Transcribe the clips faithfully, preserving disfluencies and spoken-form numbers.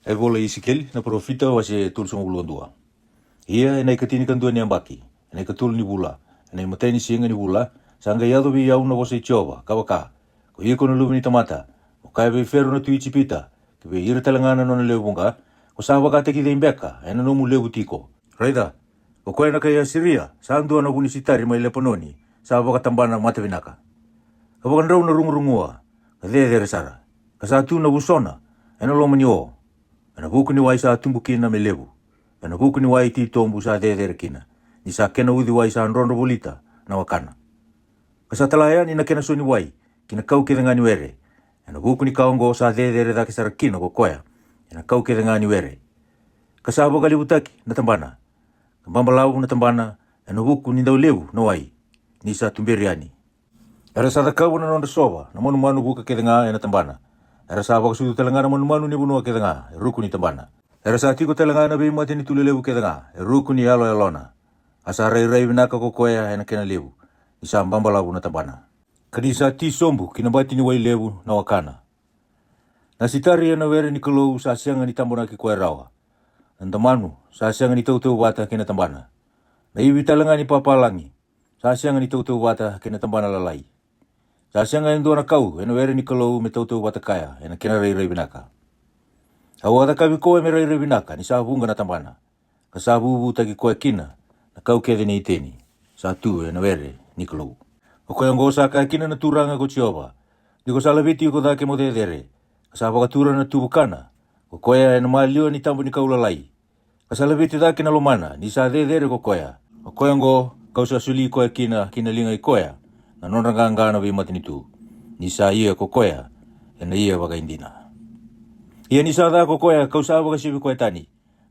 E vola i Isikeli na parofita, wase tolusagavulu ka dua. Ia e na ikatinikadua ni yabaki, e na ikatolu ni vula, e na imatai ni siga ni vula, sa qai yaco vei au na vosa i Jiova, ka vaka, ko iko na luve ni tamata, mo kaya vei Fero na tui Ijipita, ki vei ira tale ga na nona lewe vuqa, ko sa vakataki cei beka e na nomu levu tiko? Raica, ko koya na kai Asiria sa dua na vu ni sitari mai Lepanoni, sa vakatabana matavinaka, ka vakadrau na rugurugua, ka cecere sara, ka sa tu na vusona e na loma ni o, e na vuku ni wai sa tubu kina me levu, e na vuku ni wai titobu sa cecere kina, ni sa kena uciwai sa drodro volita na wakana. Ka sa tala yani na kena so ni wai ki na kau kece ga ni were, e na vuku ni ka oqo sa cecere cake sara kina ko koya e na kau kece ga ni were. Ka sa vakalevutaki na tabana, ka babalavu na tabana e na vuku ni dau levu na wai, ni sa tuberi yani. Era sa cakava na nodra sova na manumanu vuka kece ga e na tabana. Era sa vakasucu tale ga na manumanu ni vanua kece ga e ruku ni tabana. Era sa tiko tale ga na veimatanitu lelevu kece ga e ruku ni yaloyalona. A sa rairai vinaka ko koya e na kena levu, ni sa babalavu na tabana, ka ni sa ti sobu ki na bati ni wai levu na wakana. Na sitari e na were ni Kalou sa sega ni tabonaki koya rawa. Na damanu sa sega ni tautauvata kei na tabana. Na ivi tale ga ni papalagi sa sega ni tautauvata kei na tabana lalai. Sa sega e dua na kau e na were ni Kalou me tautauvata kaya e na kena rairai vinaka. Au a cakavi koya me rairai vinaka ni sa vuqa na tabana, ka sa vuvutaki koya kina na kau kece ni Iteni sa tu e na were ni Kalou. O koya oqo sa kaya kina na Turaga ko Jiova, ni ko sa laveti iko cake mo cecere, ka sa vakatura na tuvukana ko koya e na maliwa ni taba ni kau lalai, ka sa laveti cake na lomana ni sa cecere ko koya. O koya oqo kau sa soli koya kina ki na liga i koya na nodra qaqa na veimatanitu, ni sa ia ko koya e na ia vakaidina. Ia ni sa ca ko koya kau sa vakasivia koya tani,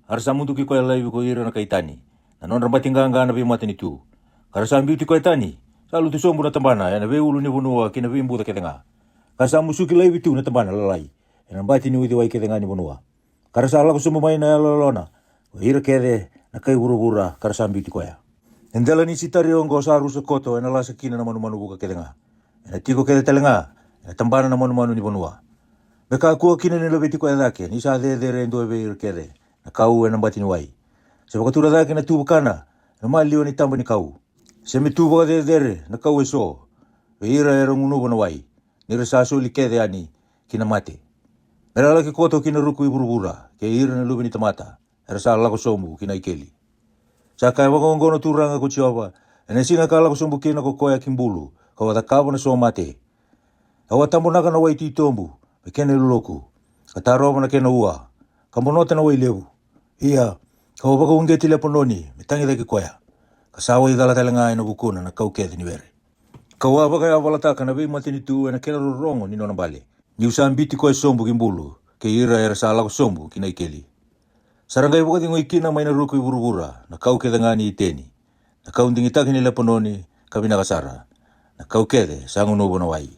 a ra sa muduki koya laivi ko ira na kai tani, na nodra bati qaqa na veimatanitu, ka ra sa biuti koya tani. Sa lutu sobu na tabana e na veiulu ni vanua ki na veibuca kece ga, ka sa musuki laivi tu na tabana lalai e na bati ni uciwai kece ga ni vanua. Ka ra sa lako sobu mai na yaloyalona ko ira kece na kai vuravura ka ra sa biuti koya. E dela ni sitari oqo sa rusa koto e na lasa kina na manumanu vuka kece ga, e na tiko kece tale ga e na tabana na manumanu ni vanua. Me kakua kina ni laveti koya cake ni sa cecere e dua vei ira kece na kau e na bati ni wai, se vakatura cake na tuvukana e na maliwa ni taba ni kau, se me tu vakacecere na kau e so vei ira era gunuva na wai, ni ra sa soli kece yani ki na mate. Me ra laki koto ki na ruku i vuravura kei ira na luve ni tamata era sa lako sobu ki na ikeli. Sa kaya vakaoqo na Turaga ko Jiova, e na siga ka lako sobu kina ko koya ki bulu, kau a cakava na so mate. Au a tabonaka na wai titobu me kena iloloku, ka tarova na kena ua, ka bonota na wai levu. Ia, kau a vakauqeti Lepanoni me tagicaki koya, ka sa wai cala tale ga e na vukuna na kau kece ni were. Kau a vakayavalataka na veimatanitu e na kena rorogo ni nona bale, niu sa biuti koya sobu ki bulu kei ira era sa lako sobu ki na ikeli. Sa ra qai vakacegui kina mai na ruku i vuravura na kau kece ga ni Iteni, na kau digitaki ni Lepanoni ka vinaka sara, na kau kece sa gunuva na wai.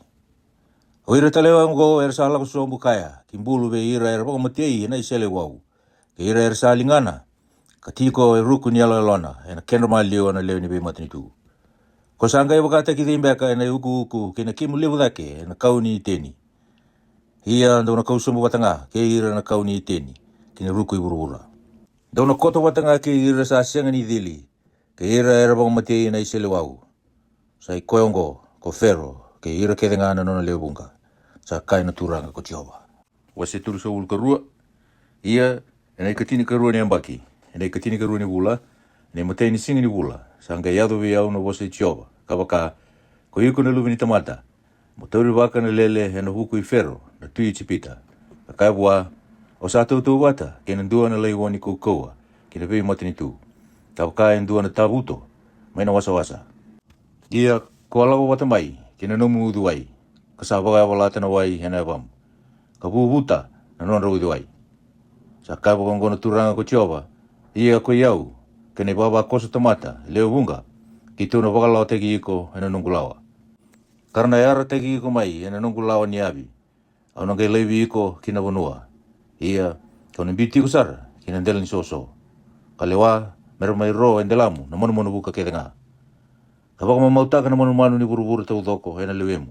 O ira tale oqo era sa lako sobu kaya ki bulu vei ira era vakamatei e na iseleiwau, kei ira era sa ligana ka tiko e ruku ni yaloyalona e na kedra maliwa na lewe ni veimatanitu. Ko sa qai vakataki cei beka e na iukuuku kei na kemu levu cake e na kau ni Iteni? Ia dou na kau sobu vata ga kei ira na kau ni Iteni ki na ruku i vuravura. Dou na koto vata ga kei ira sa sega ni cili, kei ira era vakamatei e na iseleiwau. Sa i koya oqo ko Fero kei ira kece ga na nona lewe vuqa, sa kaya na Turaga ko Jiova. Wase tolusagavulu ka rua. Ia e na ikatinikarua ni yabaki, e na ikatinikarua ni vula, e na imatai ni siga ni vula, sa qai yaco vei au na vosa i Jiova, ka vaka, ko iko na luve ni tamata, mo taurivaka na lele e na vuku i Fero na tui Ijipita, ka kaya vua, o sa tautauvata kei na dua na laione kaukauwa ki na veimatanitu, ka vaka e dua na tavuto mai na wasawasa. Ia ko a lako vata mai ki na nomu uciwai, ka sa vakayavalata na wai e na yavamu, ka vuvuta na nodra uciwai. Sa kaya vakaoqo na Turaga ko Jiova, ia ko i au kei na ivavakoso tamata lewe vuqa, keitou na vakalawataki iko e na noqu lawa, ka ra na yarataki iko mai e na noqu lawa ni yavi. Au na qai laivi iko ki na vanua, ia kau na biuti iko sara ki na dela ni soso, ka lewa me ra mai ro e delamu na manumanu vuka kece ga, ka vakamamautaka na manumanu ni vuravura taucoko e na lewemu.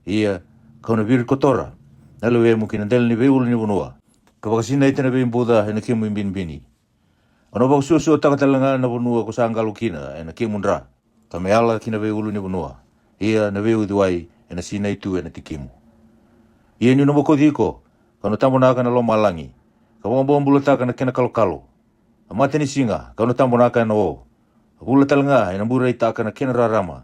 Ia kau na virikotora na lewemu ki na dela ni veiulu ni vanua, ka vakasinaita na veibuca e na kemu i binibini. Au na vakasuasuataka tale ga na vanua ko sa qalo kina e na kemu dra, ka me yala ki na veiulunivanua, ia na veiuciwai e na sinai tu e na tikimu. Ia ni'u na bokoci iko, ka'u na tabonaka na lomalagi, ka vakabobulataka na kena kalokalo. A mata ni siga ka'u na tabonaka e na o, a vula tale ga e na bureitaka na kena rarama.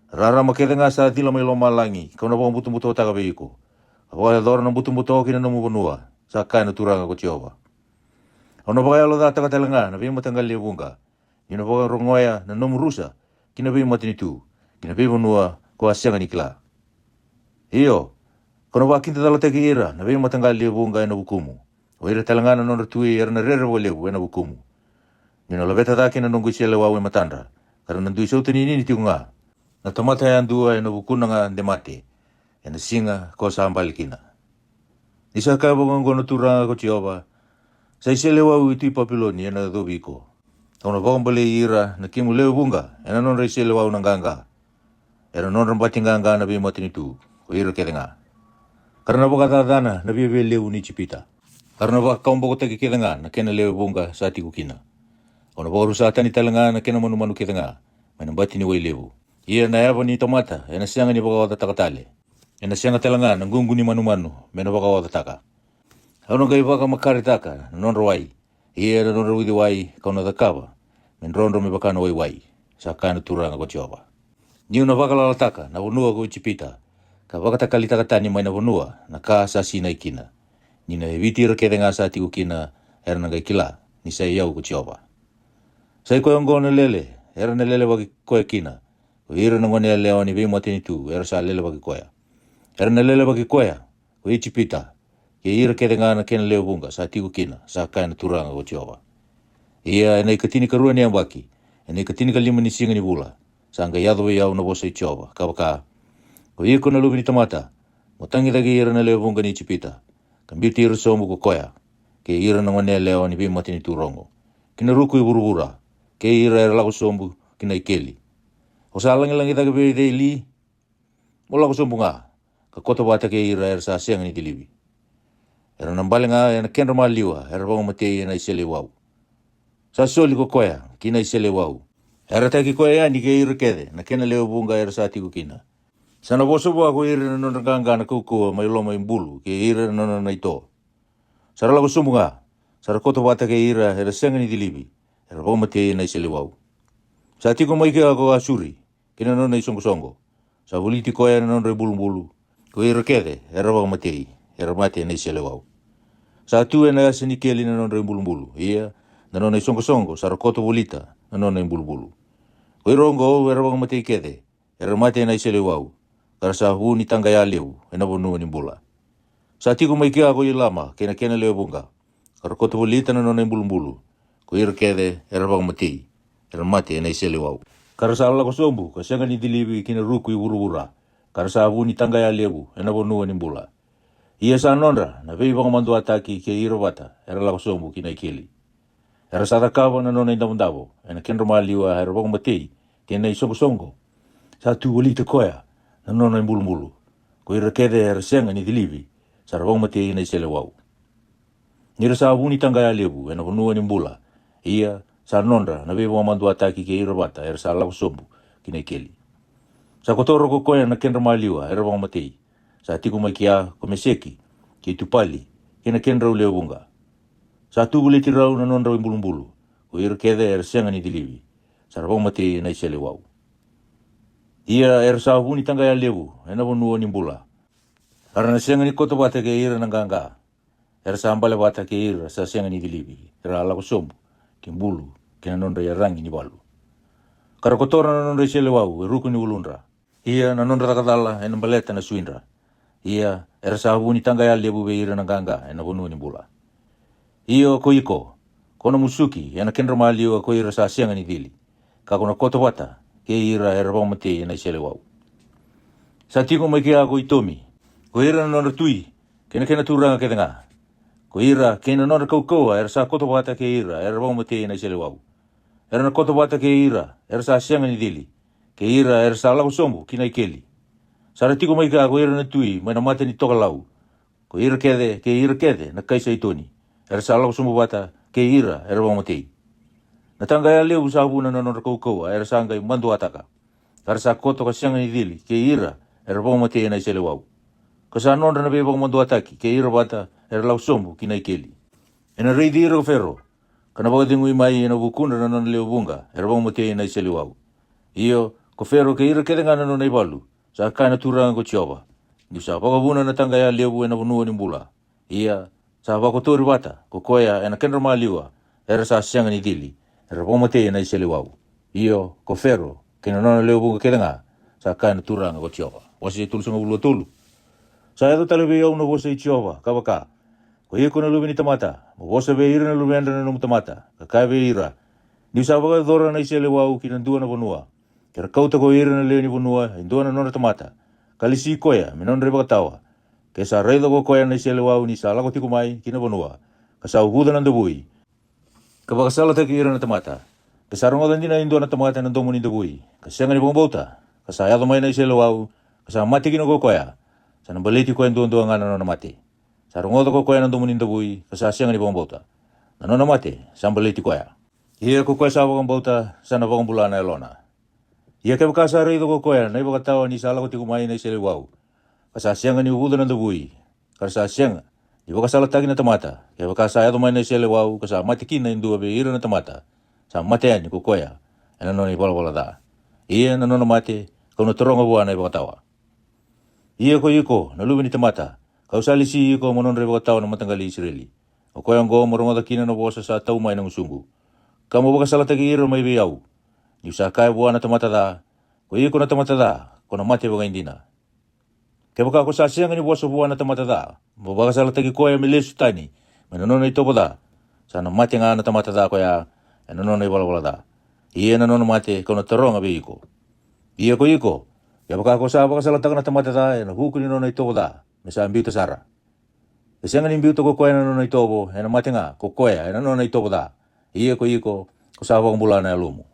Rarama kece ga sa cila mai lomalagi ka'u na vakabutobutotaka vei iko, ka vakayacora na butobuto ki na nomu vanua, sa kaya na Turaga ko Jiova. Au na vakayalocataka tale ga na veimataqali e vuqa, ni'u na vakarogoya na nomu rusa ki na veimatanitu, ki na veivanua ko a sega ni kila. Io, ko na vakidacalataki ira na veimataqali e vuqa e na vukumu, o ira tale ga na nodra tui era na rere vakalevu e na vukumu. Ni'u na laveta cake na noqu i seleiwau e matadra, ka ra na dui sautaninini tiko ga, na tamata yadua e na vukuna ga de mate, e na siga ko sa bale kina. Ni sa kaya vakaoqo na Turaga ko Jiova, sa i seleiwau i tui Papiloni e na yacovi iko. Au na vakabalei ira na kemu lewe vuqa e na nodra i seleiwau na qaqa, e na nodra bati qaqa na veimatanitu, ko ira kece ga. Ka ra na vakacacana na viavialevu ni Ijipita, ka ra na vakawabokotaki kece ga na kena lewe vuqa sa tiko kina. Au na vakarusa tani tale ga na kena manumanu kece ga mai na bati ni wai levu. Ia na yava ni tamata e na sega ni vakaocataka tale, e na sega tale ga na ququ ni manumanu me na vakaocataka. Au na qai vakamakaretaka na nodra wai, ia na nodra uciwai ka'u na cakava me drodro me vaka na waiwai, sa kaya na Turaga ko Jiova. Ni'u na vakalalataka na vanua ko Ijipita, ka vakatakalitaka tani mai na vanua na ka sa sinai kina. Ni na yaviti ira kece ga sa tiko kina, era na qai kila ni sa i au ko Jiova. Sa i koya oqo na lele era na lelevaki koya kina, ko ira na gone yalewa ni veimatanitu era sa lelevaki koya. Era na lelevaki koya ko Ijipita, kei ira kece ga na kena lewe vuqa sa tiko kina, sa kaya na Turaga ko Jiova. Ia e na i katinikarua ni yabaki, e na i katinikalima ni siga ni vula, sa qai yaco vei au na vosa i Jiova, ka vaka, ko iko na luve ni tamata, mo tagicaki ira na lewe vuqa ni Ijipita, ka biuti ira sobu ko koya, kei ira na gone yalewa ni veimatanitu rogo, ki na ruku i vuravura, kei ira era lako sobu ki na i keli. O sa lagilagi cake vei cei li? Mo lako sobu ga, ka koto vata kei ira era sa sega ni cilivi. Era na bale ga e na kedra maliwa era vakamatei e na i seleiwau. Sa soli ko koya ki na i seleiwau. Era taki koya yani kei ira kece na kena lewe vuqa era sa tiko kina. Sa na vosa vua ko ira na nodra qaqa na kaukauwa mai loma i bulu kei ira na nona i to. Sa ra lako sobu ga, sa ra koto vata kei ira era sega ni cilivi, era vakamatei e na i seleiwau. Sa tiko mai kea ko Asuri kei na nona i soqosoqo, sa voliti koya na nodra i bulubulu, ko ira kece era vakamatei, era mate e na i seleiwau. Sa tu e na yasa ni keli na nodra i bulubulu, ia na nona i soqosoqo sa ra koto volita na nona i bulubulu. Ko ira oqo era vakamatei kece, era mate e na i seleiwau, ka ra sa vu ni taqaya levu e na vanua ni bula. Sa tiko mai kea ko Ilama kei na kena lewe vuqa, ka ra koto volita na nona i bulubulu, ko ira kece era vakamatei, era mate e na i seleiwau, ka ra sa lako sobu ka sega ni cilivi ki na ruku i vuravura, ka ra sa vu ni taqaya levu e na vanua ni bula. Ia sa nodra na veivakamaduataki kei ira vata era lako sobu ki na i keli. Era sa cakava na nona i davodavo e na kedra maliwa era vakamatei kei na i soqosoqo. Sa tu volita koya na nona i bulubulu, ko ira kece era sega ni cilivi, sa ra vakamatei e na i seleiwau. Ni ra sa vu ni taqaya levu e na vanua ni bula, ia sa nodra na veivakamaduataki kei ira vata era sa lako sobu ki na i keli. Sa kotora ko koya na kedra maliwa era vakamatei. Sa tiko mai kea ko Meseki kei Tupali kei na kedrau lewe vuqa. Sa tu voliti rau na nodrau i bulubulu, ko ira kece era sega ni cilivi, sa ra vakamatei e na i seleiwau. Ia era sa vu ni taqaya levu e na vanua ni bula, ka ra na sega ni koto vata kei ira na qaqa. Era sa bale vata kei ira sa sega ni cilivi, era a lako sobu ki bulu kei na nodra i yaragi ni valu. Ka ra kotora na nodra i seleiwau e ruku ni uludra, ia na nodra cakacala e na baleta na suidra. Ia era sa vu ni taqaya levu vei ira na qaqa e na vanua ni bula. Io ko iko, ko na musuki e na kedra maliwa ko ira sa sega ni cili, ka ko na koto vata kei ira era vakamatei e na i seleiwau. Sa tiko mai kea ko Itomi, ko ira na nodra tui kei na kena turaga kece ga, ko ira kei na nodra kaukauwa era sa koto vata kei ira era vakamatei e na i seleiwau. Era na koto vata kei ira era sa sega ni cili, kei ira era sa lako sobu ki na i keli. Sa ra tiko mai kea ko ira na tui mai na mata ni tokalau, ko ira kece kei ira kece na kai Saitoni, era sa lako sobu vata kei ira era vakamatei. Na taqaya levu sa vuna na nodra kaukauwa era sa qai maduataka, ka ra sa koto ka sega ni cili kei ira era vakamatei e na iseleiwau. Ka sa nodra na veivakamaduataki kei ira vata era lako sobu ki na ikeli. E na raici ira ko Fero, ka na vakacegui mai e na vukudra na nona lewe vuqa era vakamatei e na iseleiwau. Io, ko Fero kei ira kece ga na nona ivalu, sa kaya na Turaga ko Jiova, ni'u sa vakavuna na taqaya levu e na vanua ni bula. Ia, sa vakotori vata ko koya e na kedra maliwa era sa sega ni cili, era vakamatei e na iseleiwau. Io, ko Fero kei na nona lewe vuqa kece ga, sa kaya na Turaga ko Jiova. Wase tolusagavulu ka tolu. Sa yaco tale vei au na vosa i Jiova, ka vaka, Ko iko na luve ni tamata, mo vosa vei ira na luvedra na nomu tamata, ka kaya vei ira, Ni'u sa vakayacora na iseleiwau ki na dua na vanua, ke ra kauta ko ira na lewe ni vanua e dua na nodra tamata, ka lesi koya me nodra ivakatawa, ke sa raica ko koya na iseleiwau ni sa lako tiko mai ki na vanua, ka sa uvuca na davui, ka vakasalataki ira na tamata, ke sa rogoca dina e dua na tamata na domo ni davui, ka sega ni vakabauta, ka sa yaco mai na iseleiwau, ka sa mate kina ko koya, sa na baleti koya duadua ga na nona mate. Sa rogoca ko koya na domo ni davui, ka sa sega ni vakabauta, na nona mate sa baleti koya. Ia ko koya sa vakabauta sa na vakabula na yalona. Ia kevaka sa raica ko koya na ivakatawa ni sa lako tiko mai na iseleiwau, ka sa sega ni uvuca na davui, ka ra sa sega ni vakasalataki na tamata, kevaka sa yaco mai na iseleiwau ka sa mate kina e dua vei ira na tamata, sa mate yani ko koya e na nona ivalavala ca. Ia na nona mate ka'u na taroga vua na ivakatawa. Ia ko iko na luve ni tamata, ka'u sa lesi iko mo nodra ivakatawa na mataqali i Isireli. O koya oqo mo rogoca kina na vosa sa tau mai na gusuqu, ka mo vakasalataki ira mai vei au, ni'u sa kaya vua na tamata ca, Ko iko na tamata ca, ko na mate vakaidina. Kevaka ko sa sega ni vosa vua na tamata ca mo vakasalataki koya me lesu tani mai na nona itovo ca, sa na mate ga na tamata ca ko ya e na nona ivalavala ca. Ia na nona mate ka'u na taroga vei iko. Ia ko iko, kevaka ko sa vakasalataka na tamata ca e na vuku ni nona itovo ca, me sa biuta sara. E sega ni biuta ko koya na nona itovo, e na mate ga ko koya e na nona itovo ca. Ia ko iko, ko sa vakabula na yalomu.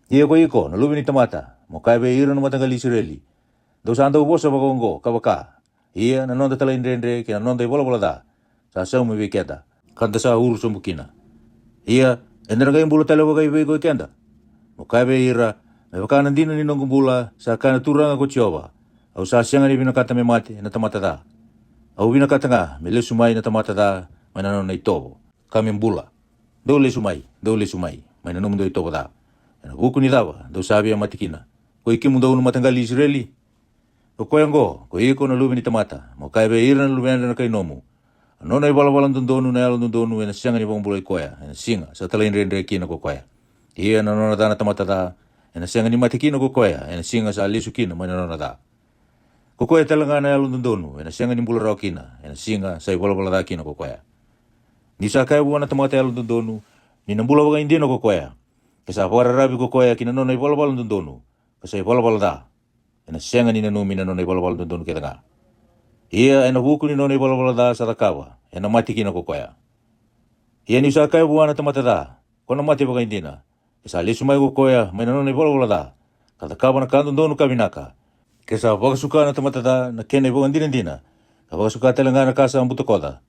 Ia ko iko na luve ni tamata, mo kaya vei ira na mataqali i Isireli, Dou sa dau vosa vakaoqo, ka vaka, Ia na noda talaidredre kei na noda ivalavala ca sa saumi vei keda, ka da sa uru sobu kina. Ia, eda na qai bula tale vakai vei iko i keda? Mo kaya vei ira, Me vaka na dina ni noqu bula, sa kaya na Turaga ko Jiova, au sa sega ni vinakata me mate na tamata ca. Au vinakata ga me lesu mai na tamata ca mai na nona itovo, ka me bula. Dou lesu mai, dou lesu mai mai na nomudou itovo ca, e na vuku ni cava dou sa via mate kina, ko i kemudou na mataqali i Isireli? O koya oqo, ko iko na luve ni tamata, mo kaya vei ira na luvedra na kai nomu, A nona ivalavala dodonu na yalododonu ena sega ni vakabulai koya ena siga sa talaidredre kina ko koya. Ia na nona ca na tamata ca, ena sega ni mate kina ko koya ena siga sa lesu kina mai na nona ca. Ko koya talega na yalododonu ena sega ni bula rawa kina ena siga sa ivalavala ca kina ko koya. Ni sa kaya vua na tamata yalododonu, Ni na bula vakaidina ko koya, ke sa vakararavi ko koya ki na nona ivalavala dodonu, ka sa ivalavala ca, ena sega ni nanumi na nona ivalavala dodonu kece ga. Ia ena vuku ni nona ivalavala ca sa cakava, ena mate kina ko koya. Ia niu sa kaya vua na tamata ca, Ko na mate vakaidina, ke sa lesu mai ko koya mai na nona ivalavala ca, ka cakava na ka dodonu ka vinaka, ke sa vakasuka na tamata ca na kena ivakadinadina, ka vakasuka talega na ka sa butakoca,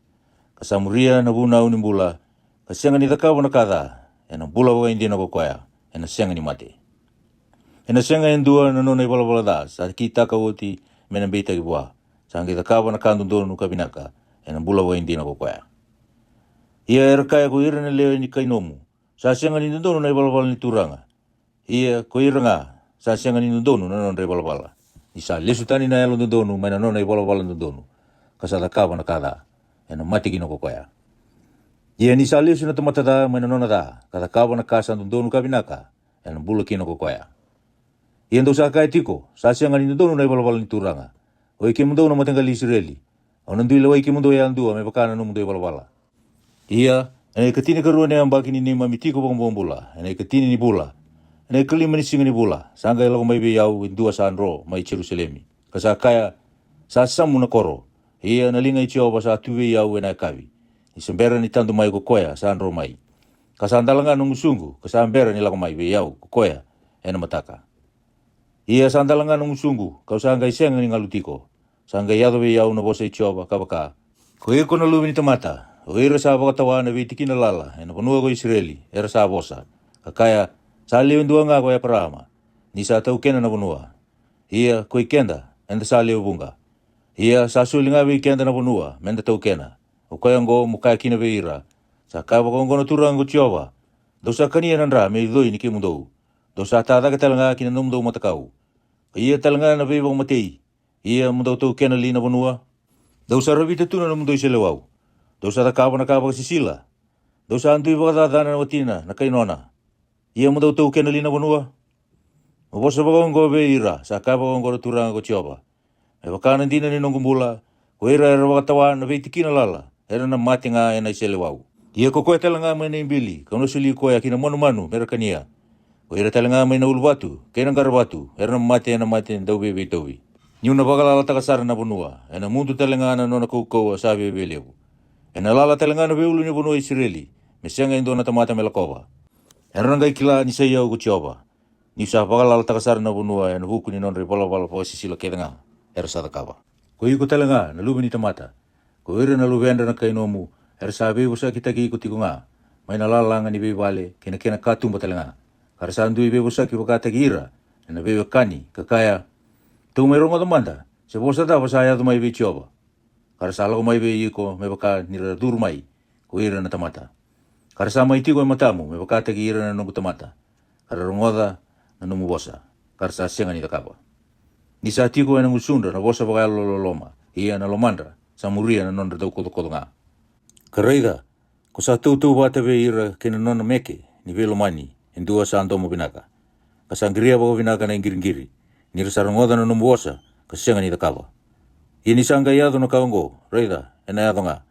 ka sa muria na vunau ni bula, ka sega ni cakava na ka ca, ena bula vakaidina ko koya, ena sega ni mate. Ena sega e dua na nona ivalavala ca sa kitaka oti me na beitaki vua, sa qai cakava na ka dodonu ka vinaka, ena bula vakaidina ko koya. Ia era kaya ko ira na lewe ni kai nomu, Sa sega ni dodonu na ivalavala ni Turaga. Ia ko ira ga, sa sega ni dodonu na nodra ivalavala, ni sa lesu tani na yalododonu mai na nona ivalavala dodonu, ka sa cakava na ka ca, ena mate kina ko koya. Ia ni sa lesu na tamata ca mai na nona ca, ka cakava na ka sa dodonu ka vinaka, ena bula kina ko koya. Ia dou sa kaya tiko, Sa sega ni dodonu na ivalavala ni Turaga. Oi kemudou na mataqali i Isireli, au na dui lewai kemudou yadua me vaka na nomudou ivalavala. Ia ena ikatinikarua ni yabaki ni neimami tiko vakabobula, ena ikatini ni vula, ena ikalima ni siga ni vula, sa qai lako mai vei au e dua sa dro mai Jerusalemi, ka sa kaya, Sa samu na koro. Ia na liga i Jiova sa tu vei au ena yakavi, ni se bera ni tadu mai ko koya sa dro mai, ka sa dalaga na gusuqu, ka sa bera ni lako mai vei au ko koya ena mataka. Ia sa dalaga na gusuqu, ka'u sa qai sega ni galu tiko. Sa qai yaco vei au na vosa i Jiova, ka vaka, Ko iko na luve ni tamata, O ira sa vakatawa na veitikina lala e na vanua ko Isireli era sa vosa, ka kaya, Sa lewe dua ga ko Eparaama, ni sa taukena na vanua. Ia ko i keda, eda sa lewe vuqa. Ia sa soli ga vei keda na vanua me da taukena. O koya oqo mo kaya kina vei ira, Sa kaya vakaoqo na Turaga ko Jiova, Dou sa kania na dra me i coi ni kemudou. Dou sa ta cake tale ga ki na nomudou matakau, ka ia tale ga na veivakamatei. Ia mo dou taukena li na vanua? Dou sa ravita tu na nomudou i seleiwau. Dou sa cakava na ka vakasisila. Dou sa dui vakacacana na watina na kai nona. Ia mo dou taukena li na vanua? Mo vosa vakaoqo vei ira, Sa kaya vakaoqo na Turaga ko Jiova, Me vaka na dina ni noqu bula, ko ira era vakatawa na veitikina lala era na mate ga e na i seleiwau. Ia ko koya tale ga mai na i bili ka'u na soli koya ki na manumanu me ra kania, ko ira tale ga mai na uluvatu kei na qaravatu era na mate e na mate dauveiveitauvi. Ni'u na vakalalataka sara na vanua, e na mudu tale ga na nona kaukauwa sa viavialevu. E na lala tale ga na veiulunivanua i Isireli, me sega e dua na tamata me lakova. Era na qai kila ni sa i au ko Jiova, ni'u sa vakalalataka sara na vanua e na vuku ni nodra i valavala vakasisila kece ga era sa cakava. Ko iko tale ga, na luve ni tamata, ko ira na luvedra na kai nomu, era sa veivosakitaki iko tiko ga mai na lalaga ni veivale kei na kena katuba tale ga, ka ra sa dui veivosaki vakataki ira e na veiwekani, ka kaya, Tou mai rogoca mada, se vosa cava sa yaco mai vei Jiova. Ka ra sa lako mai vei iko me vaka ni ra curu mai ko ira na tamata. Ka ra sa mai tiko e matamu me vakataki ira na noqu tamata, ka ra rogoca na nomu vosa, ka ra sa sega ni cakava. Ni sa tiko e na gusudra na vosa vakayalololoma, ia na lomadra sa muria na nodra daukocokoco ga. Ka raica, ko sa tautauvata vei ira kei na nona meke ni veilomani e dua sa domo vinaka, ka sa qiria vakavinaka na i qiriqiri, ni ra sa rogoca na nomu vosa ka sega ni cakava. Ia ni sa qai yaco na ka oqo, raica, e na yaco ga,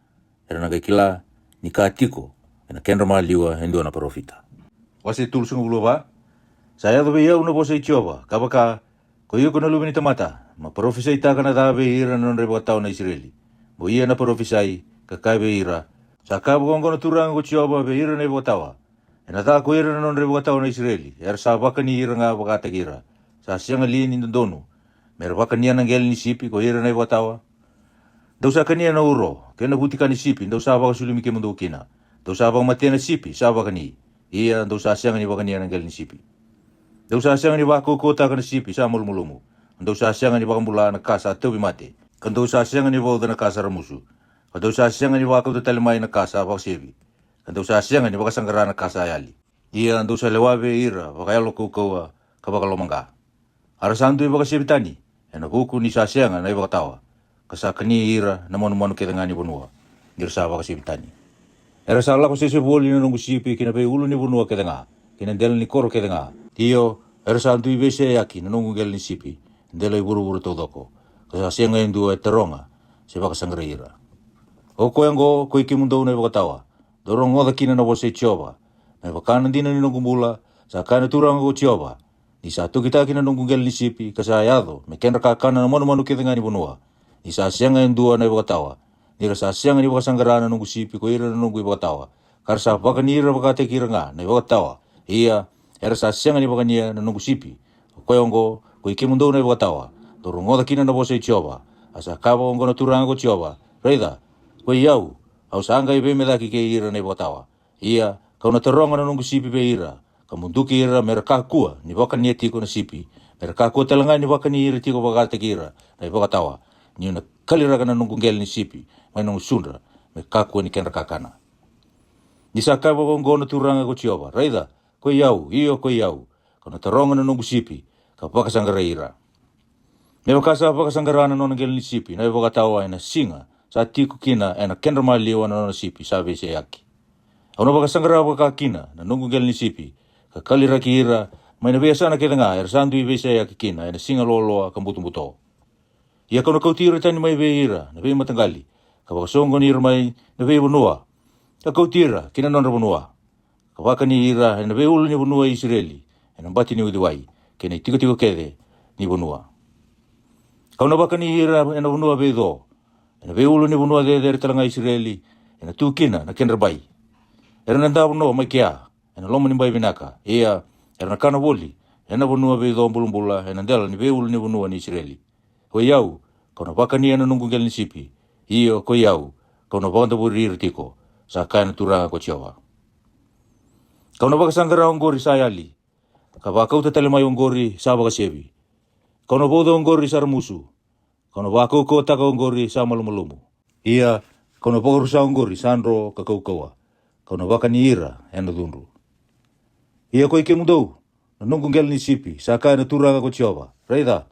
era na qai kila ni ka tiko e na kedra maliwa e dua na parofita. Wase tolusagavulu ka va. Sa yaco vei au na vosa i Jiova, ka vaka, Ko iko na luve ni tamata, mo parofisaitaka na ca vei ira na nodra i vakatawa na Isireli. Mo ia na parofisai, ka kaya vei ira, Sa kaya vakaoqo na Turaga ko Jiova vei ira na i vakatawa, E na ca ko ira na nodra i vakatawa na Isireli era sa vakani ira ga vakataki ira. Sa sega li ni dodonu me ra vakania na qele ni sipi ko ira na i vakatawa? Dou sa kania na uro kei na vutika ni sipi dou sa vakasulumi kemudou kina. Dou sa vakamatea na sipi sa vakani, ia dou sa sega ni vakania na qele ni sipi. Dou sa sega ni vakaukauwataka na sipi sa malumalumu, dou sa sega ni vakabula na ka sa tauvi mate, ka dou sa sega ni vauca na ka sa ramusu, ka dou sa sega ni vakauta tale mai na ka sa vakasevi, ka dou sa sega ni vakasaqara na ka sa yali. Ia dou sa lewa vei ira vakayalo kaukauwa ka vakalomaqa. A ra sa dui vakasevi tani e na vuku ni sa sega na i vakatawa, ka sa kani ira na manumanu kece ga ni vanua, ni ra sa vakasevi tani. Era sa lako sese voli na noqu sipi ki na veiulu ni vanua kece ga, ki na dela ni koro kece ga. Io, era sa dui veiseyaki na noqu qele ni sipi e dela i vuravura taucoko, ka sa sega e dua e taroga se vakasaqarai ira. O koya oqo, ko i kemudou na i vakatawa, dou rogoca kina na vosa i Jiova. Me vaka na dina ni noqu bula, sa kaya na Turaga ko Jiova, ni sa tokitaki na noqu qele ni sipi ka sa yaco me kedra kakana na manumanu kece ga ni vanua, ni sa sega e dua na i vakatawa, ni ra sa sega ni vakasaqara na noqu sipi ko ira na noqu i vakatawa, ka ra sa vakani ira vakataki ira ga na i vakatawa, ia era sa sega ni vakania na noqu sipi. O koya oqo, ko i kemudou na i vakatawa, dou rogoca kina na vosa i Jiova. A sa kaya vakaoqo na Turaga ko Jiova, raica, ko i au, au sa qai veimecaki kei ira na i vakatawa. Ia, ka'u na taroga na noqu sipi vei ira, ka muduki ira me ra kakua ni vakania tiko na sipi, me ra kakua tale ga ni vakani ira tiko vakataki ira na i vakatawa, ni'u na kaliraka na noqu qele ni sipi mai na gusudra me kakua ni kedra kakana. Ni sa kaya vakaoqo na Turaga ko Jiova, raica, ko i au, io ko i au, ka'u na taroga na noqu sipi, ka vakasaqarai ira. Me vaka sa vakasaqara na nona qele ni sipi na i vakatawa e na siga sa tiko kina e na kedra maliwa na nona sipi sa veiseyaki, au na vakasaqara vaka kina na noqu qele ni sipi, ka kaliraki ira mai na veiyasana kece ga era sa dui veiseyaki kina e na siga loaloa ka butobuto. Ia ka'u na kauti ira tani mai vei ira na veimataqali, ka vakasoqoni ira mai na veivanua, ka kauti ira ki na nodra vanua, ka vakani ira e na veiulu ni vanua i Isireli, e na bati ni uciwai, kei na i tikotiko kece ni vanua. Ka'u na vakani ira e na vanua veico, e na veiulu ni vanua cecere tale ga i Isireli, e na tu kina na kedra bai. Era na davo no mai kea e na loma ni bai vinaka, ia era na kana voli e na vanua veico bulabula e na dela ni veiulu ni vanua ni Isireli. Ko i au, ka'u na vakania na noqu qele ni sipi. Io, ko i au, ka'u na vakadavori ira tiko. sa kaya na Turaga ko Jiova. Ka'u na vakasaqara oqori sa yali, ka vakauta tale mai oqori sa vakasevi. Ka'u na vauca oqori sa ramusu, ka'u na vakaukauwataka oqori sa malumalumu. Ia, ka'u na vakarusa oqori sa dro ka kaukauwa, ka'u na vakani ira e na cudru. Ia koi kemudou, na noqu qele ni sipi, sa kaya na Turaga ko Jiova, raica,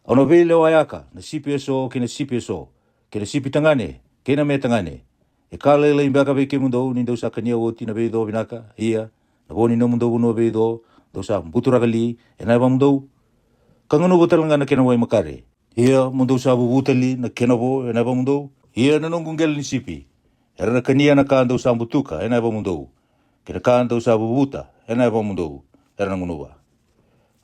au na veilewayaka na sipi eso kei na sipi eso, kei na sipi tagane kei na me tagane. E ka lailai beka vei kemudou ni dou sa kania oti na veico vinaka, ia, na vo ni nomudou vanua veico, dou sa buturaka li e na yavamudou, ka gunuva tale ga na kena wai makare. Ia mo dou sa vuvuta li na kena vo e na yavamudou. Ia na noqu qele ni sipi, era na kania na ka dou sa butuka e na yavamudou, kei na ka dou sa vuvuta e na yavamudou, era na gunuva.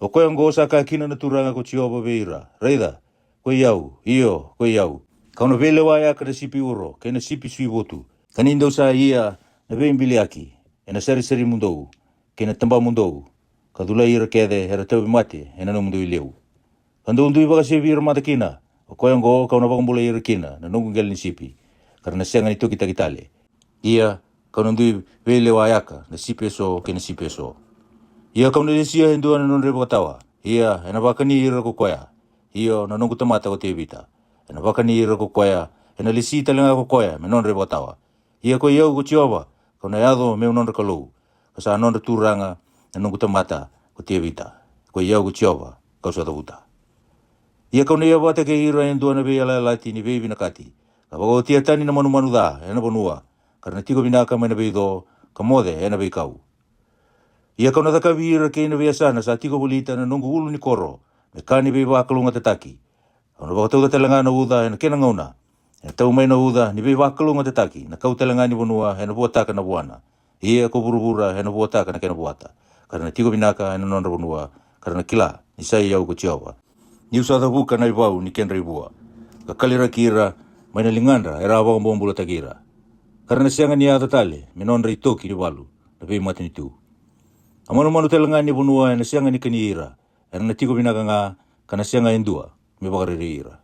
O koya oqo sa kaya kina na Turaga ko Jiova vei ira, raica, koi au, io, koi au, ka'u na veilewayaka na sipi uro kei na sipi sui votu. Ka ni dou sa ia na veibiliyaki e na sarisari mudou kei na taba mudou, ka culai ira kece era tauvi mate e na nomudou i liu, ka dou dui vakasevi ira mada kina, o koya oqo ka'u na vakabulai ira kina na noqu qele ni sipi, ka ra na sega ni tokitaki tale. Ia, ka'u na dui veilewayaka na sipi eso kei na sipi eso. Ia ka'u na lesia e dua na nodra ivakatawa, ia e na vakani ira ko koya. Io, na noqu tamata ko Tevita, e na vakani ira ko koya, e na lesi tale ga ko koya me nodra ivakatawa. Ia koi au ko Jiova, ka'u na yaco me'u nodra Kalou, ka sa nodra turaga na noqu tamata ko Tevita. Koi au ko Jiova, ka'u sa cavuta. Ia ka'u na ia vata kei ira e dua na veiyalayalati ni veivinakati, ka vakaotia tani na manumanu ca e na vanua, ka ra na tiko vinaka mai na veico, ka moce e na veikau. Ia ka'u na cakavi ira kei na veiyasana sa tiko volita na noqu ulu ni koro me ka ni veivakalougatataki. Au na vakatauca tale ga na uca e na kena gauna, e na tau mai na uca ni veivakalougatataki na kau tale ga ni vanua e na vuataka na vuana. Ia ko vuravura e na vuataka na kena vuata, ka ra na tiko vinaka e na nodra vanua, ka ra na kila ni sa i au ko Jiova, ni'u sa cavuka na ivau ni kedra ivua, ka kaliraki ira mai na ligadra era a vakabobulataki ira, ka ra na sega ni yaco tale me nodra itoki ni valu na veimatanitu. A manumanu tale ga ni vanua e na sega ni kani ira, era na tiko vinaka ga, ka na sega e dua me vakarerei ira.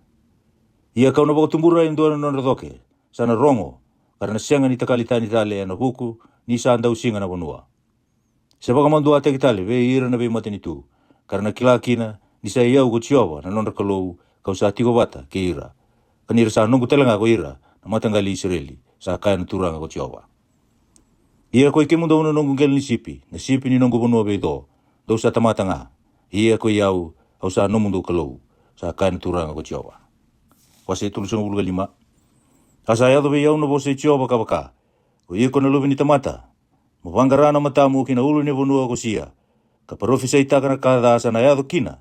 Ia ka'u na vakatubura e dua na nodra coke, sa na rogo, ka ra na sega ni takali tani tale e na vuku ni sa dausiga na vanua, se vakamaduataki tale vei ira na veimatanitu, ka ra na kila kina ni sa i au ko Jiova na nodra Kalou, ka'u sa tiko vata kei ira, ka ni ra sa noqu tale ga ko ira na mataqali i Isireli, sa kaya na Turaga ko Jiova. Ia koi kemudou na noqu qele ni sipi, na sipi ni noqu vanua veico, dou sa tamata ga. Ia koi au, au sa nomudou Kalou, sa kaya na Turaga ko Jiova. Wase tolusagavulu ka lima. A sa yaco vei au na vosa i Jiova ka vaka, ko iko na luve ni tamata, mo vaqara na matamu ki na ulu ni vanua ko Sia, ka parofisaitaka na ka ca sa na yaco kina,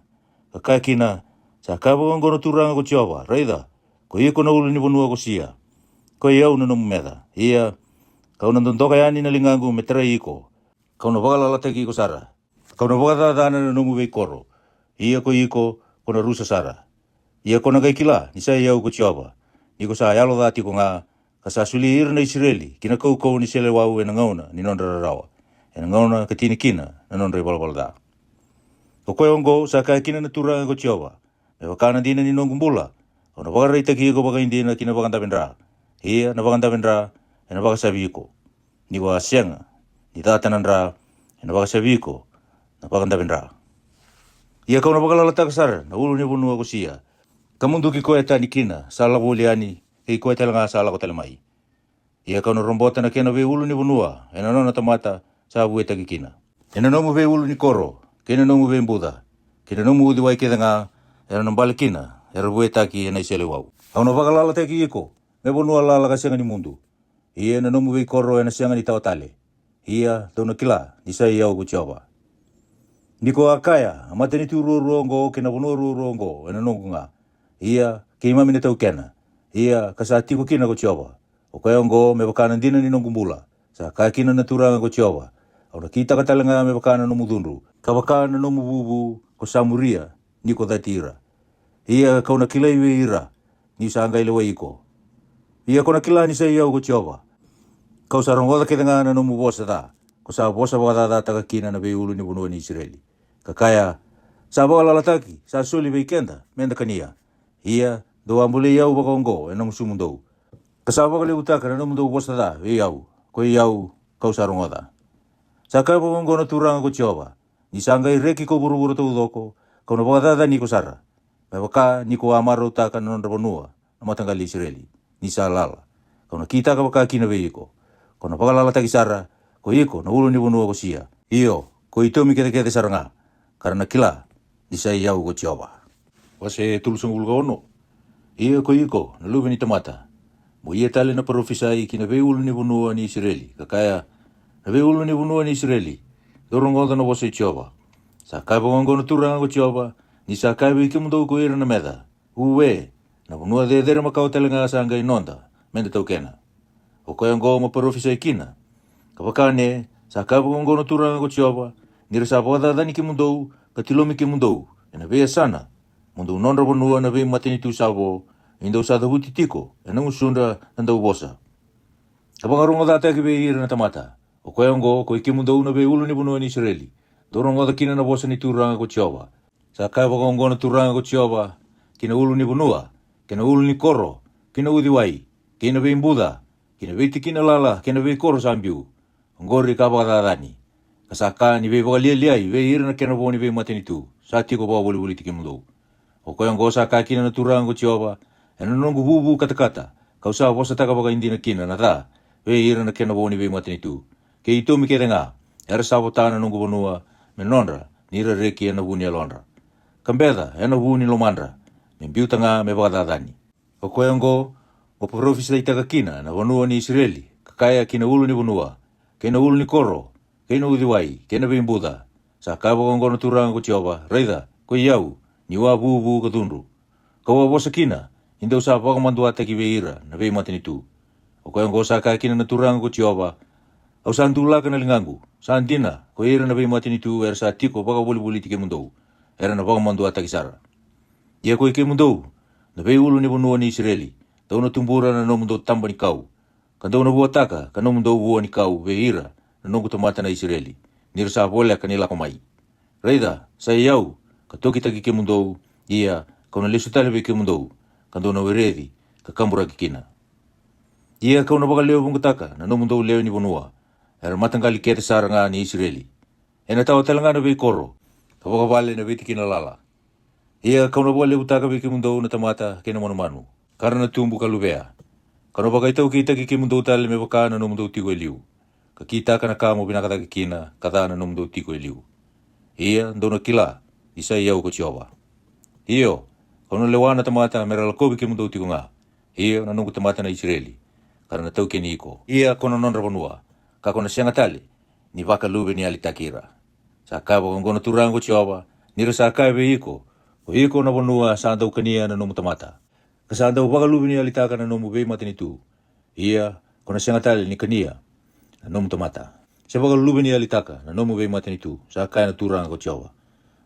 ka kaya kina, sa kaya vakaoqo na Turaga ko Jiova, raica, ko iko na ulu ni vanua ko Sia, koi au na nomu meca. Ia, ka'u na dodoka yani na ligaqu me tarai iko, ka'u na vakalalataki iko sara, ka'u na vakacacana na nomu veikoro. Ia ko iko, ko na rusa sara. Ia ko na qai kila ni sa i au ko Jiova, ni ko sa yalo ca tiko ga, ka sa soli ira na Isireli ki na kaukauwa ni seleiwau e na gauna ni nodra rarawa, e na gauna ka tini kina na nodra ivalavala ca. O koya oqo sa kaya kina na Turaga ko Jiova, me vaka na dina ni noqu bula, au na vakaraitaki iko vakaidina ki na vakadavedra. Ia na vakadavedra e na vakasavi iko, ni ko a sega ni cata na dra, e na vakasavi iko na vakadavedra. Ia ka'u na vakalalataka sara na ulu ni vanua ko Sia, ka muduki koya tani kina sa lako voli yani, kei koya tale ga sa lako tale mai. Ia ka'u na robota na kena veiulu ni vanua e na nona tamata sa vuetaki kina, e na nomu veiulu ni koro, kei na nomu veibuca, kei na nomu uciwai kece ga, era na bale kina era vuetaki e na iseleiwau. Au na vakalalataki iko me vanua lala ka sega ni mudu. Ia na nomu veikoro e na sega ni tawa tale. Ia dou na kila ni sa i au ko Jiova. Ni ko a kaya, a matanitu ruarua oqo kei na vanua ruarua oqo e na noqu ga, ia keimami na taukena. Ia ka sa tiko kina ko Jiova, o koya oqo me vaka na dina ni noqu bula, sa kaya kina na Turaga ko Jiova, au na kitaka tale ga me vaka na nomu cudru, ka vaka na nomu vuvu ko sa muria ni ko cati ira. Ia ka'u na kilai vei ira ni sa qai lewai iko. Ia ko na kila ni sa i au ko Jiova, ka'u sa rogoca kece ga na nomu vosa ca ko sa vosa vakacacataka kina na veiulu ni vanua ni Isireli, ka kaya, sa vakalalataki sa soli vei keda me da kania. Ia dou a bolei au vakaoqo e na gusumudou, Ka sa vakalevutaka na nomudou vosa ca vei au, koi au, ka'u sa rogoca. Sa kaya vakaoqo na Turaga ko Jiova: Ni sa qai reki ko vuravura taucoko, ka'u na vakacacani iko sara, me vaka ni ko a marautaka na nodra vanua na mataqali i Isireli, ni sa lala, ka'u na kitaka vaka kina vei iko. Ka'u na vakalalataki sara ko iko na ulunivanua ko Sia, io, ko Itomi kecekece sara ga, ka ra na kila ni sa i au ko Jiova. Wase tolusagavulu ka ono. Ia ko iko, na luve ni tamata, mo ia tale na parofisai ki na veiulunivanua ni Isireli, ka kaya: Na veiulunivanua ni Isireli, dou rogoca na vosa i Jiova. Sa kaya vakaoqo na Turaga ko Jiova: Ni sa kaya vei kemudou ko ira na meca: Uwe, na vanua cecere makawa tale ga sa qai noda me da taukena, o koya oqo mo parofisai kina, ka vakane: Sa kaya vakaoqo na Turaga ko Jiova: Ni ra sa vakacacani kemudou ka tilomi kemudou e na veiyasana, mo dou nodra vanua na veimatanitu sa vo, ni dou sa cavuti tiko e na gusudra na dauvosa, ka vakarogocataki vei ira na tamata, o koya oqo ko i kemudou na veiulunivanua ni Isireli, dou rogoca kina na vosa ni Turaga ko Jiova. Sa kaya vakaoqo na Turaga ko Jiova ki na ulunivanua, kei na ulunikoro, kei na uciwai, kei na veibuca, kei na veitikina lala, kei na veikoro sa biu: Oqori ka vakacacani, ka sa ka ni veivakalialiai vei ira na kena vo ni veimatanitu sa tiko vakavolivoliti kemudou. O koya oqo sa kaya kina na Turaga ko Jiova: E na noqu vuvu katakata ka'u sa vosataka vakaidina kina na ca vei ira na kena vo ni veimatanitu, kei Itomi kece ga, era sa vota na noqu vanua me nodra, ni ra reki e na vu ni yalodra, ka beca e na vu ni lomadra, me biuta ga me vakacacani. O koya oqo mo parofisaitaka kina na vanua ni Isireli, ka kaya ki na ulunivanua, kei na ulunikoro, kei na uciwai, kei na veibuca: Sa kaya vakaoqo na Turaga ko Jiova: Raica, koi au, ni'u a vuvu ka cudru, ka'u a vosa kina, ni dou sa vakamaduataki vei ira na veimatanitu. O koya oqo sa kaya kina na Turaga ko Jiova: Au sa dulaka na ligaqu. Sa dina, ko ira na veimatanitu era sa tiko vakavolivoliti kemudou, era na vakamaduataki sara. Ia ko i kemudou, na veiulunivanua ni Isireli, dou na tubura na nomudou taba ni kau, ka dou na vuataka ka nomudou vua ni kau vei ira na noqu tamata na Isireli, ni ra sa voleka ni lako mai. Raica, sa i au ka tokitaki kemudou, ia ka'u na lesu tale vei kemudou, ka dou na wereci ka kaburaki kina. Ia ka'u na vakalewevuqataka na nomudou lewe ni vanua, era mataqali kece sara ga ni Isireli, e na tawa tale ga na veikoro, ka vakavale na veitikina lala. Ia ka'u na vakalevutaka vei kemudou na tamata kei na manumanu, ka ra na tubu ka luvea. Ka'u na vakaitaukeitaki kemudou tale me vaka na nomudou tiko e liu, ka kitaka na ka mo vinaka cake kina ka ca na nomudou tiko e liu. Ia dou na kila ni sa i au ko Jiova. Io, ka'u na lewa na tamata me ra lakovi kemudou tiko ga, io, na noqu tamata na Isireli, ka ra na taukeni iko. Ia ko na nodra vanua, ka ko na sega tale ni vakaluveniyalitaki ira. Sa kaya vakaoqo na Turaga ko Jiova: Ni ra sa kaya vei iko, ko iko na vanua sa dau kania na nomu tamata, ka sa dau vakaluveniyalitaka na nomu veimatanitu, ia ko na sega tale ni kania na nomu tamata, se vakaluveniyalitaka na nomu veimatanitu, sa kaya na Turaga ko Jiova,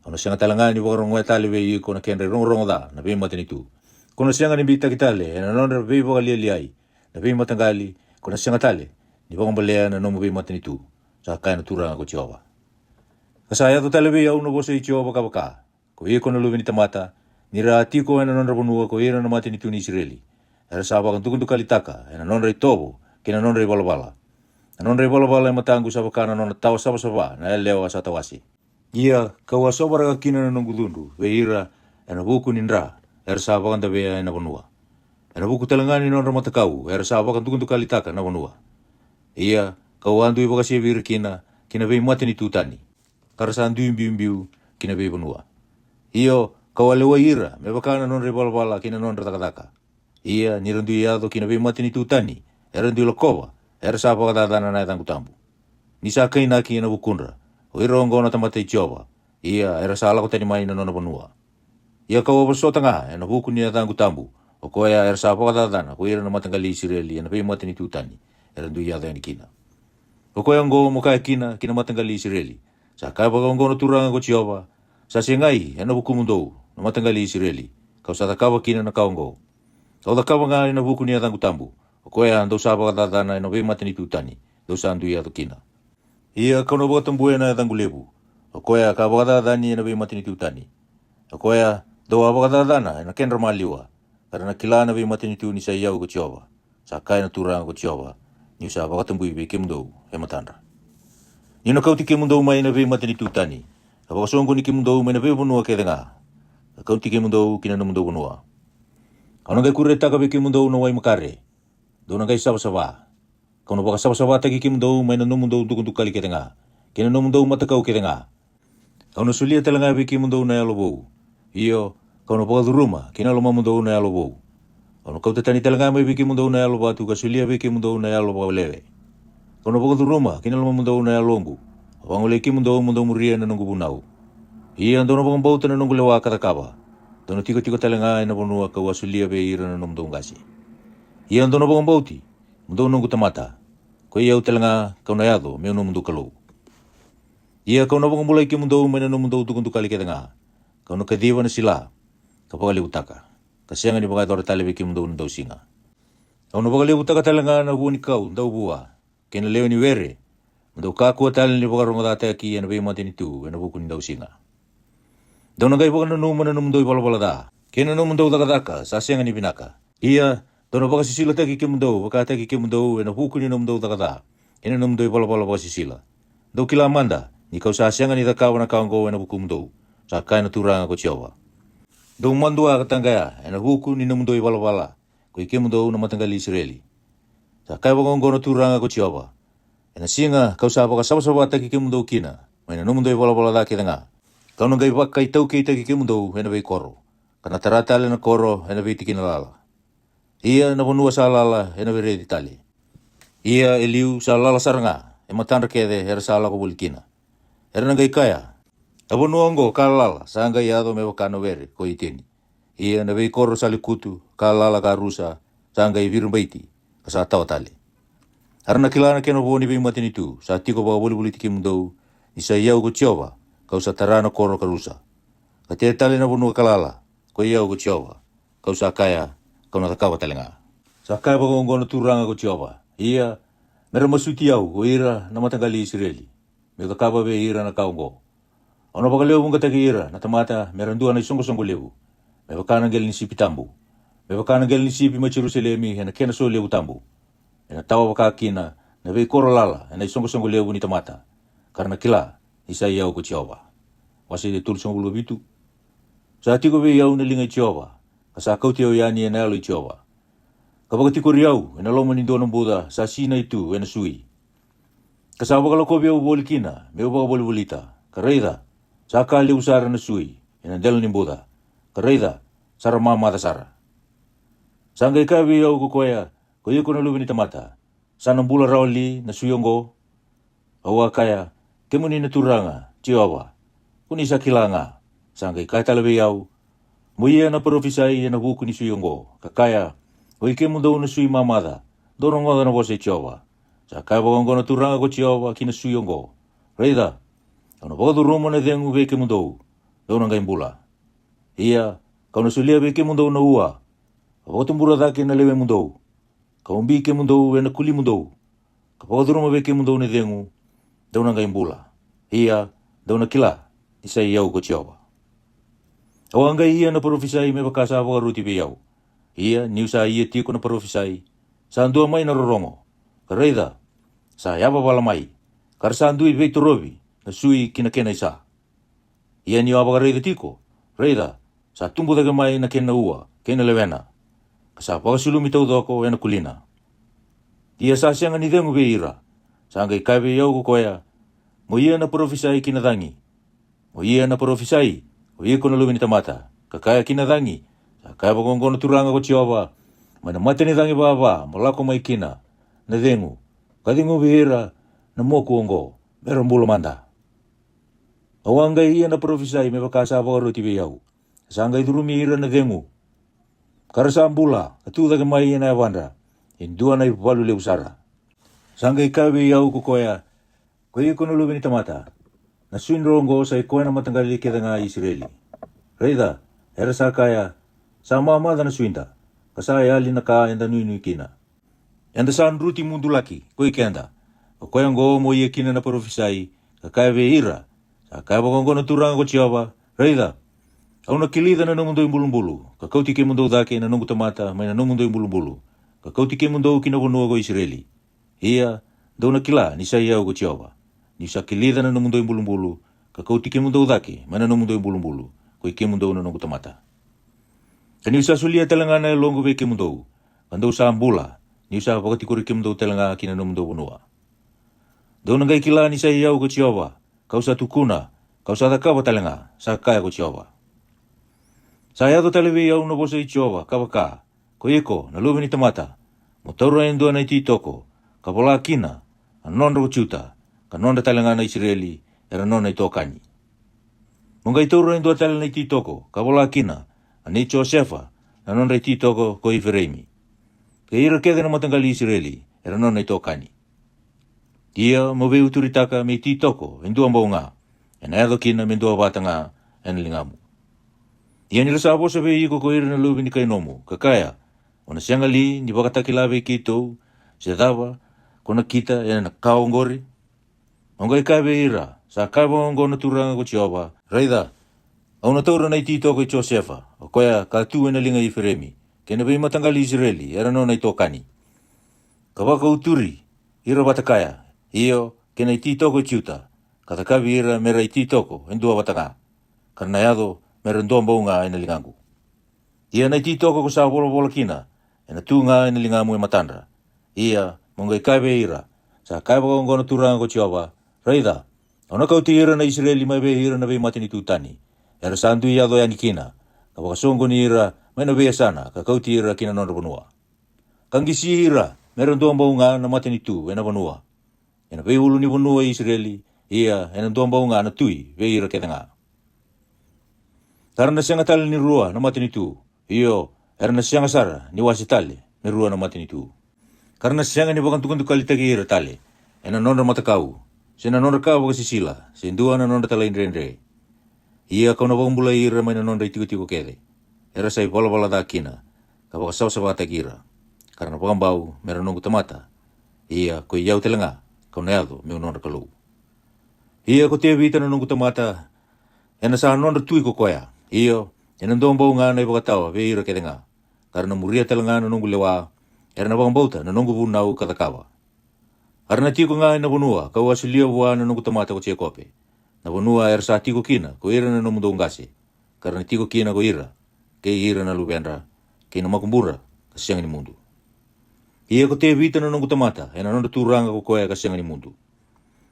au na sega tale ga ni vakarogoya tale vei iko na kedra irogorogo ca na veimatanitu. Ko na sega ni beitaki tale e na nodra veivakalialiai na veimataqali, ko na sega tale ni vakabalea na nomu veimatanitu, sa kaya na Turaga ko Jiova. Ka sa yaco tale vei au na vosa i Jiova, ka vaka: Ko iko na luve ni tamata, ni ra a tiko e na nodra vanua ko ira na matanitu ni Isireli, era sa vakadukadukalitaka e na nodra itovo kei na nodra ivalavala. Na nodra ivalavala e mataqu sa vaka na nona tawa savasava na yalewa sa tawase. Ia ka'u a sovaraka kina na noqu cudru vei ira e na vuku ni dra era sa vakadavea e na vanua, e na vuku tale ga ni nodra matakau era sa vakadukadukalitaka na vanua. Ia ka'u a dui vakasevi ira kina ki na veimatanitu tani, ka ra sa dui biubiu ki na veivanua. Io, ka'u a lewai ira me vaka na nodra ivalavala kei na nodra cakacaka. Ia ni ra dui yaco ki na veimatanitu tani, era dui lakova, era sa vakacacana na yacaqu tabu. Ni sa kainaki e na vukudra, o ira oqo na tamata i Jiova, ia era sa lako tani mai na nona vanua. Ia ka'u a vosota ga e na vuku ni yacaqu tabu o koya era sa vakacacana ko ira na mataqali i Isireli e na veimatanitu tani era dui yaco yani kina. O koya oqo mo kaya kina ki na mataqali i Isireli: Sa kaya vakaoqo na Turaga ko Jiova: Sa segai e na vukumudou na mataqali i Isireli ka'u sa cakava kina na ka oqo. Ka'u cakava ga e na vuku ni yacaqu tabu, o koya dou sa vakacacana e na veimatanitu tani dou sa dui yaco kina. Ia ka'u na vakatabuya na yacaqu levu, o koya ka vakacacani e na veimatanitu tani, o koya dou a vakacacana e na kedra maliwa, ka ra na kila na veimatanitu ni sa i au ko Jiova. sa kaya na Turaga ko Jiova, ni'u sa vakatabui vei kemudou e matadra. Ni'u na kauti kemudou mai na veimatanitu tani, ka vakasoqoni kemudou mai na veivanua kece ga, ka kauti kemudou ki na nomudou vanua. Au na qai kuretaka vei kemudou na wai makare, dou na qai savasava. Ka'u na vakasavasavataki kemudou mai na nomudou dukadukali kece ga, kei na nomudou matakau kece ga. Au na solia tale ga vei kemudou na yalo vou. Io, ka'u na vakacuruma ki na lomamudou na yalo vou. Au na kauta tani tale ga mai vei kemudou na yalo vatu ka solia vei kemudou na yalo vakalewe. Ka'u na vakacuruma ki na lomamudou na yaloqu, ka vagolei kemudou mo dou muria na noqu vunau. Ia dou na vakabauta na noqu lewa ka cakava. Dou na tikotiko tale ga e na vanua ka'u a solia vei ira na nomudou qase. Ia dou na vakabauti mo dou noqu tamata, koi au tale ga ka'u na yaco me'u nomudou Kalou. Ia ka'u na vakabulai kemudou mai na nomudou dukadukali kece ga. Ka'u na kaciva na sila, ka vakalevutaka, ka sega ni vakayacora tale vei kemudou na dausiga. Au na vakalevutaka tale ga na vua ni kau dauvua, kei na lewe ni were, mo dou kakua tale ni vakarogocataki e na veimatanitu e na vuku ni dausiga. Dou na qai vakananuma na nomudou ivalavala ca, kei na nomudou cakacaka sa sega ni vinaka. Ia dou na vakasisilataki kemudou vakataki kemudou e na vuku ni nomudou caka ca, kei na nomudou ivalavala vakasisila. Dou kila mada ni ka'u sa sega ni cakava na ka oqo e na vukumudou, sa kaya na Turaga ko Jiova. Dou madua ka taqaya e na vuku ni nomudou ivalavala, koi kemudou na mataqali Isireli. Sa kaya vakaoqo na Turaga ko Jiova: E na siga ka'u sa vakasavasavataki kemudou kina mai na nomudou ivalavala ca kece ga, ka'u na qai vakaitaukeitaki kemudou e na veikoro, ka na tara tale na koro e na veitikina lala. Ia na vanua sa lala e na vereti tale. Ia e liu sa lala sara ga e matadra kece era sa lako voli kina. Era na qai kaya: A vanua oqo ka lala sa qai yaco me vaka na were ko Iteni. Ia na veikoro sa lekutu ka lala ka rusa sa qai viribaiti, ka sa tawa tale. A ra na kila na kena vo ni veimatanitu sa tiko vakavolivoliti kemudou, ni sa i au ko Jiova, ka'u sa tara na koro ka rusa, ka tea tale na vanua ka lala, ko i au ko Jiova, ka'u sa kaya, ka'u na cakava tale ga. Sa kaya vakaoqo na Turaga ko Jiova: Ia me ra masuti au ko ira na mataqali Isireli, me'u cakava vei ira na ka oqo: Au na vakalewevuqataki ira na tamata me ra dua na isoqosoqo levu, me vaka na qele ni sipi tabu, me vaka na qele ni sipi mai Jerusalemi e na kena so levu tabu. E na tawa vaka kina na veikoro lala e na isoqosoqo levu ni tamata, ka ra na kila ni sa i au ko Jiova. Wase e tolusagavulu ka vitu. Sa tiko vei au na liga i Jiova, ka sa kauti au yani e na yalo i Jiova, ka vakatikori au e na loma ni dua na buca sa sinai tu e na sui, ka sa vakalakovi au voli kina me'u vakavolivolita. Ka raica, sa ka levu sara na sui e na dela ni buca, ka raica, sa ra mamaca sara. Sa qai kaya vei au ko koya, ko iko na luve ni tamata: Sa na bula rawa li na sui oqo? Au a kaya: Kemuni na Turaga Jiova, ko ni sa kila ga. Sa qai kaya tale vei au: Mo ia na parofisai e na vuku ni sui oqo, ka kaya: Oi kemudou na sui mamaca, dou rogoca na vosa i Jiova. Sa kaya vakaoqo na Turaga ko Jiova ki na sui oqo: Raica, au na vakacuruma na cegu vei kemudou, dou na qai bula. Ia ka'u na solia vei kemudou na ua, ka vakatubura cake na lewemudou, ka ubi kemudou e na kulimudou, ka vakacuruma vei kemudou na cegu, dou na qai bula. Ia dou na kila ni sa i au ko Jiova. Au a qai ia na parofisai me vaka sa vakaroti vei au. Ia ni'u sa ia tiko na parofisai, sa dua mai na rorogo, ka raica, sa yavavala mai, ka ra sa dui veitorovi na sui ki na kena isa. Ia ni'u a vakaraica tiko, raica, sa tubu cake mai na kena ua kei na lewena, ka sa vakasulumi taucoko e na kulina. Ia sa sega ni cegu vei ira. Sa qai kaya vei au ko koya: Mo ia na parofisai ki na cagi. Mo ia na parofisai, ko iko na luve ni tamata, ka kaya ki na cagi: Sa kaya vakaoqo na Turaga ko Jiova: Mai na mata ni cagi vava mo lako mai kina na cegu, ka ceguvi ira na moku oqo, me ra bula mada. Au a qai ia na parofisai me vaka sa vakaroti vei au, ka sa qai curumi ira na cegu, ka ra sa bula ka tu cake mai e na yavadra e dua na ivalu levu sara. Sa qai kaya vei au ko koya: Ko iko na luve ni tamata, na suidra oqo sa i koya na mataqali kece ga i Isireli. Raica, era sa kaya: Sa mamaca na suida, ka sa yali na ka eda nuinui kina. Eda sa druti mudulaki ko i keda. O koya oqo mo ia kina na parofisai, ka kaya vei ira: Sa kaya vakaoqo na Turaga ko Jiova: Raica, au na kilica na nomudou ibulubulu, ka kauti kemudou cake na noqu tamata mai na nomudou ibulubulu, ka kauti kemudou ki na vanua ko Isireli. Ia, dou na kila ni sa i au ko Jiova, ni'u sa kilica na nomudou ibulubulu, ka kauti kemudou cake mai na nomudou ibulubulu, ko i kemudou na noqu tamata. Ka ni'u sa solia tale ga na yaloqu vei kemudou, ka dou sa bula, ni'u sa vakatikori kemudou tale ga ki na nomudou vanua. Dou na qai kila ni sa i au ko Jiova, ka'u sa tukuna, ka'u sa cakava tale ga, sa kaya ko Jiova. Sa yaco tale vei au na vosa i Jiova, ka vaka, ko iko na luve ni tamata, mo taura e dua na ititoko, ka vola kina, a nodra ko Juta, ka nodra tale ga na Isireli, era nona itokani. Mo qai taura e dua tale na ititoko, ka vola kina, a nei Josefa, na nodra ititoko ko Ifireimi, kei ira kece na mataqali Isireli, era nona itokani. Ia mo veiuturitaka me ititoko e dua bau ga, ena yaco kina me dua vata ga ena ligamu. Ia ni ra sa vosa vei iko ko ira na luve ni kai nomu, ka kaya, o na sega li ni vakatakila vei keitou, se cava ko na kita ena ka oqori? Mo qai kaya vei ira, sa kaya vakaoqo na Turaga ko Jiova, raica, au na taura na ititoko i Josefa, o koya ka tu ena liga i Ifireimi, kei na veimataqali Isireli era nona itokani, ka vakauturi ira vata kaya, io, kei na ititoko i Juta, ka cakavi ira me ra ititoko e dua vata ga, ka ra na yaco me ra dua bau ga ena ligaqu. Ia na ititoko ko sa volavola kina, ena tu ga ena ligamu e matadra. Ia, mo qai kaya vei ira, sa kaya vakaoqo na Turaga ko Jiova, raica, au na kauti ira na Isireli mai vei ira na veimatanitu tani, era sa dui yaco yani kina, ka vakasoqoni ira mai na veiyasana ka kauti ira ki na nodra vanua, ka qisi ira me ra dua bau ga na matanitu ena vanua, ena veiulu ni vanua i Isireli, ia ena dua bau ga na tui vei ira kece ga. Ka ra na sega tale ni rua na matanitu, io, era na sega sara ni wase tale me rua na matanitu. Ka ra na sega ni vakadukadukalitaki ira tale ena nodra matakau, se na nodra ka vakasisila, se dua na nodra talaidredre. Ia ka'u na vakabulai ira mai na nodra itikotiko kece era sa ivalavala ca kina, ka vakasavasavataki ira, ka ra na vakabau me ra noqu tamata. Ia ko i au tale ga, ka'u na yaco me'u nodra Kalou. Ia ko Tevita na noqu tamata, ena sa nodra tui ko koya, io, ena dua bau ga na ivakatawa vei ira kece ga, ka ra na muria tale ga na noqu lewa, era na vakabauta na noqu vunau ka cakava. A ra na tiko ga ena vanua ka'u a solia vua na noqu tamata ko Jekope, na vanua era sa tiko kina ko ira na nomudou qase, ka ra na tiko kina ko ira, kei ira na luvedra, kei na makubura ka sega ni mudu. Ia ko Tevita na noqu tamata ena nodra turaga ko koya ka sega ni mudu.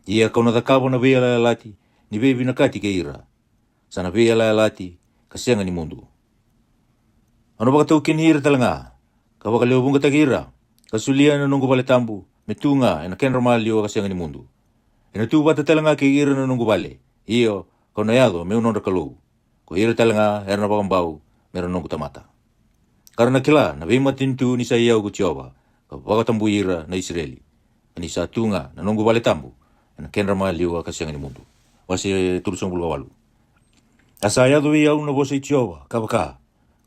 Ia ka'u na cakava na veiyalayalati ni veivinakati kei ira, sa na veiyalayalati ka sega ni mudu. Au na vakataukeni ira tale ga, ka vakalewevuqataki ira, ka solia na noqu vale tabu me tu ga ena kedra maliwa ka sega ni mudu. Ena tu vata tale ga kei ira na noqu vale, io, ka'u na yaco me'u nodra Kalou, ko ira tale ga era na vakabau me ra noqu tamata. Ka ra na kila na veimatanitu ni sa i au ko Jiova, ka vakatabui ira na Isireli, ka ni sa tu ga na noqu vale tabu ena kedra maliwa ka sega ni mudu. Wase tolusagavulu ka walu. A sa yaco vei au na vosa i Jiova, ka vaka,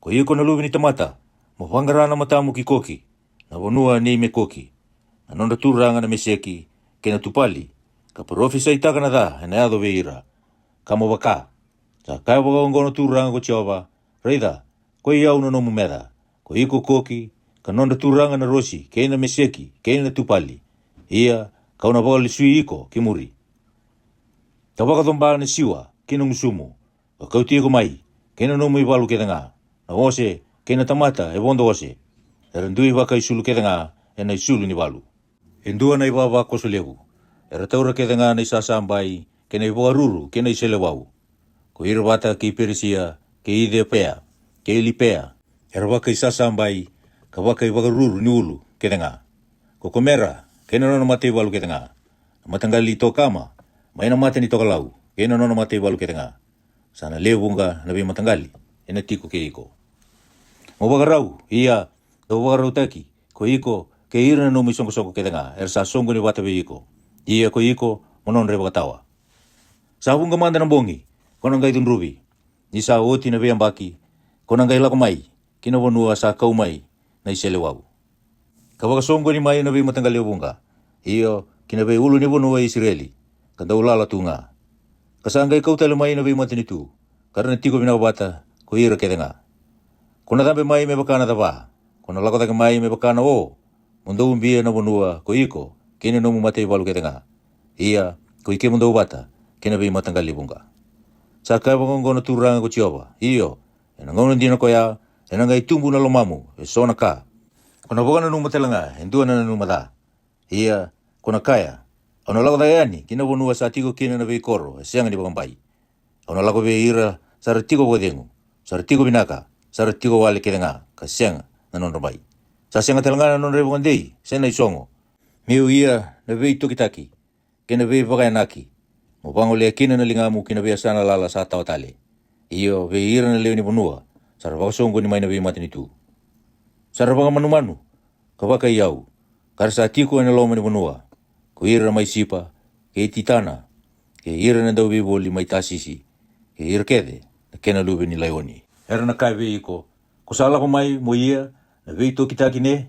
ko iko na luve ni tamata, mo vaqara na matamu ki Koki, na vanua nei Mekoki, na nodra turaga na Meseki kei na Tupali, ka parofisaitaka na ca ena yaco vei ira, ka mo vaka, sa kaya vakaoqo na Turaga ko Jiova, raica, ko i au na nomu meca, ko iko Koki, ka nodra turaga na Rosi kei na Meseki kei na Tupali. Ia, ka'u na vakalesui iko ki muri, ka vakacoba na siwa ki na gusumu, ka kauti iko mai, kei na nomu ivalu kece ga, na ose kei na tamata e vodo ose, era dui vakaisulu kece ga ena isulu ni valu. E dua na ivavakoso levu, era taura kece ga na isasabai kei na ivakaruru kei na iseleiwau. Ko ira vata kei Perisia, kei Iciopea, kei Lipea, era vakaisasabai, ka vakaivakaruru ni ulu kece ga. Ko Komera kei na nona mataivalu kece ga, na mataqali i Tokama, mai na mata ni tokalau, kei na nona mataivalu kece ga. Sa na lewe vuqa na veimataqali ena tiko kei iko. Mo vakarau, ia, dou vakarautaki, ko iko kei ira na nomu isoqosoqo kece ga era sa soqoni vata vei iko. Ia ko iko, mo nodra ivakatawa. Sa vuqa mada na bogi, ko na qai cudruvi. Ni sa oti na veiyabaki, ko na qai lako mai ki na vanua sa kau mai na iseleiwau, ka vakasoqoni mai na veimataqali e vuqa, io, ki na veiulu ni vanua i Isireli, ka dau lala tu ga. Ka sa qai kau tale mai na veimatanitu, ka ra na tiko vinaka vata ko ira kece ga. Ko na cabe mai me vaka na cava, Ko na lako cake mai me vaka na o, mo dou ubia na vanua ko iko kei na nomu mataivalu kece ga, ia ko i kemudou vata kei na veimataqali e vuqa. Sa kaya vakaoqo na Turaga ko Jiova, io, e na gauna dina ko ya, e na qai tubu na lomamu e so na ka. Ko na vakananuma tale ga e dua na nanuma ca. Ia ko na kaya, au na lako cake yani ki na vanua sa tiko kina na veikoro e sega ni vakabai. Au na lako vei ira sa ra tiko vakacegu, sa ra tiko vinaka, sa ra tiko wale kece ga ka sega na nodra bai. Sa sega tale ga na nodra ivakadei se na isogo. Me'u ia na veitokitaki kei na veivakayanaki, mo vagolea kina na ligamu ki na veiyasana lala sa tawa tale. Io, vei ira na lewe ni vanua sa ra vakasoqoni mai na veimatanitu, sa ra vakamanumanu ka vakaiyau, ka ra sa tiko e na loma ni vanua, ko ira mai Sipa, kei Titana, kei ira na dauveivoli mai Tasisi, kei ira kece na kena luve ni laioni. Era na kaya vei iko, ko sa lako mai mo ia na veitokitaki ne?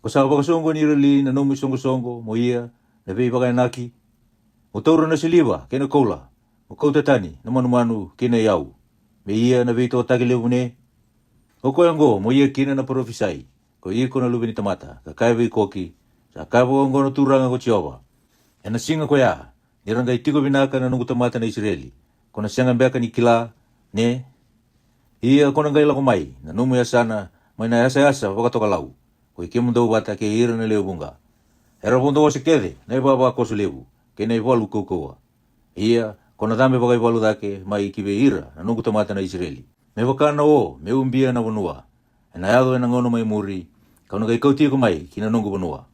Ko sa vakasoqoni ira li na nomu isoqosoqo mo ia na veivakayanaki? Mo taura na siliva kei na koula, mo kauta tani na manumanu kei na iyau, me ia na veitokitaki levu ne? O koya oqo mo ia kina na parofisai, ko iko na luve ni tamata, ka kaya vei koki, sa kaya vakaoqo na Turaga ko Jiova, e na siga ko ya, ni ra qai tiko vinaka na noqu tamata na Isireli, ko na sega beka ni kila, ne? Ia ko na qai lako mai na nomu yasana mai na yasayasa vakatokalau, ko i kemudou vata kei ira na lewe vuqa. Era vodo ose kece na ivavakoso levu kei na ivalu kaukauwa. Ia ko na cabe vakaivalu cake mai ki vei ira na noqu tamata na Isireli, me vaka na o me ubia na vanua. E na yaco e na gauna mai muri, ka'u na qai kauti iko mai ki na noqu vanua,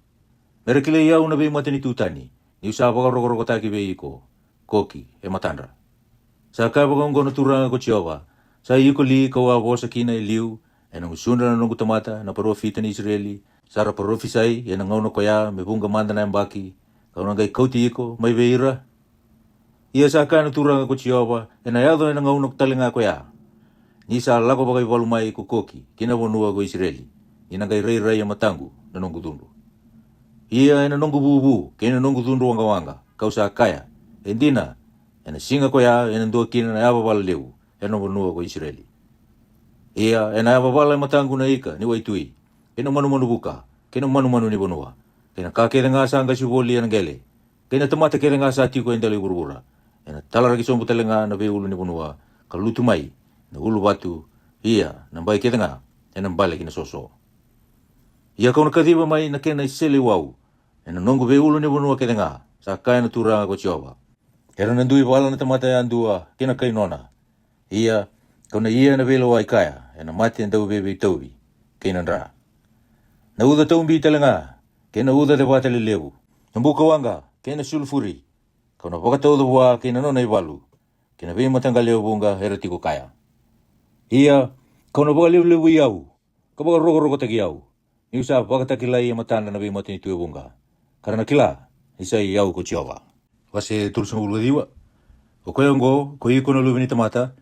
me ra kilai au na veimatanitu tani, ni'u sa vakarokorokotaki vei iko koki e matadra. Sa kaya vakaoqo na Turaga ko Jiova, sa iko li ka'u a vosa kina e liu e na gusudra na noqu tamata na parofita ni Isireli, sa ra parofisai e na gauna ko ya me vuqa mada na yabaki, ka'u na qai kauti iko mai vei ira? Ia sa kaya na Turaga ko Jiova, e na yaco e na gauna tale ga ko ya, ni sa lako vakaivalu mai ko koki ki na vanua ko Isireli, ni na qai rairai e mataqu na noqu cudru. Ia e na noqu vuvu kei na noqu cudru waqawaqa, ka'u sa kaya, e dina, e na siga ko ya e na dua kina na yavavala levu e na vanua ko Isireli. Ia e na yavavala e mataqu na ika ni waitui, kei na manumanu vuka, kei na manumanu ni vanua, kei na ka kece ga sa qasi voli e na qele, kei na tamata kece ga sa tiko e dela i vuravura. E na talaraki sobu tale ga na veiulu ni vanua, ka lutu mai na uluvatu, ia na bai kece ga e na bale ki na soso. Ia ka'u na kaciva mai na kena iseleiwau e na noqu veiulu ni vanua kece ga, sa kaya na Turaga ko Jiova. Era na dui vala na tamata yadua kei na kai nona. Ia ka'u na ia na veilewai kaya e na mate dauveiveitauvi kei na dra, na uca taubi tale ga, kei na uca cevata lelevu, na bukawaqa kei na sulufuri, ka'u na vakatauca vua kei na nona ivalu, kei na veimataqali e vuqa era tiko kaya. Ia ka'u na vakalevulevui au, ka vakarokorokotaki au, ni'u sa vakatakilai e matadra na veimatanitu e vuqa, ka ra na kila ni sa i au ko Jiova. Wase tolusagavulu ka ciwa. O koya oqo, ko iko na luve ni tamata,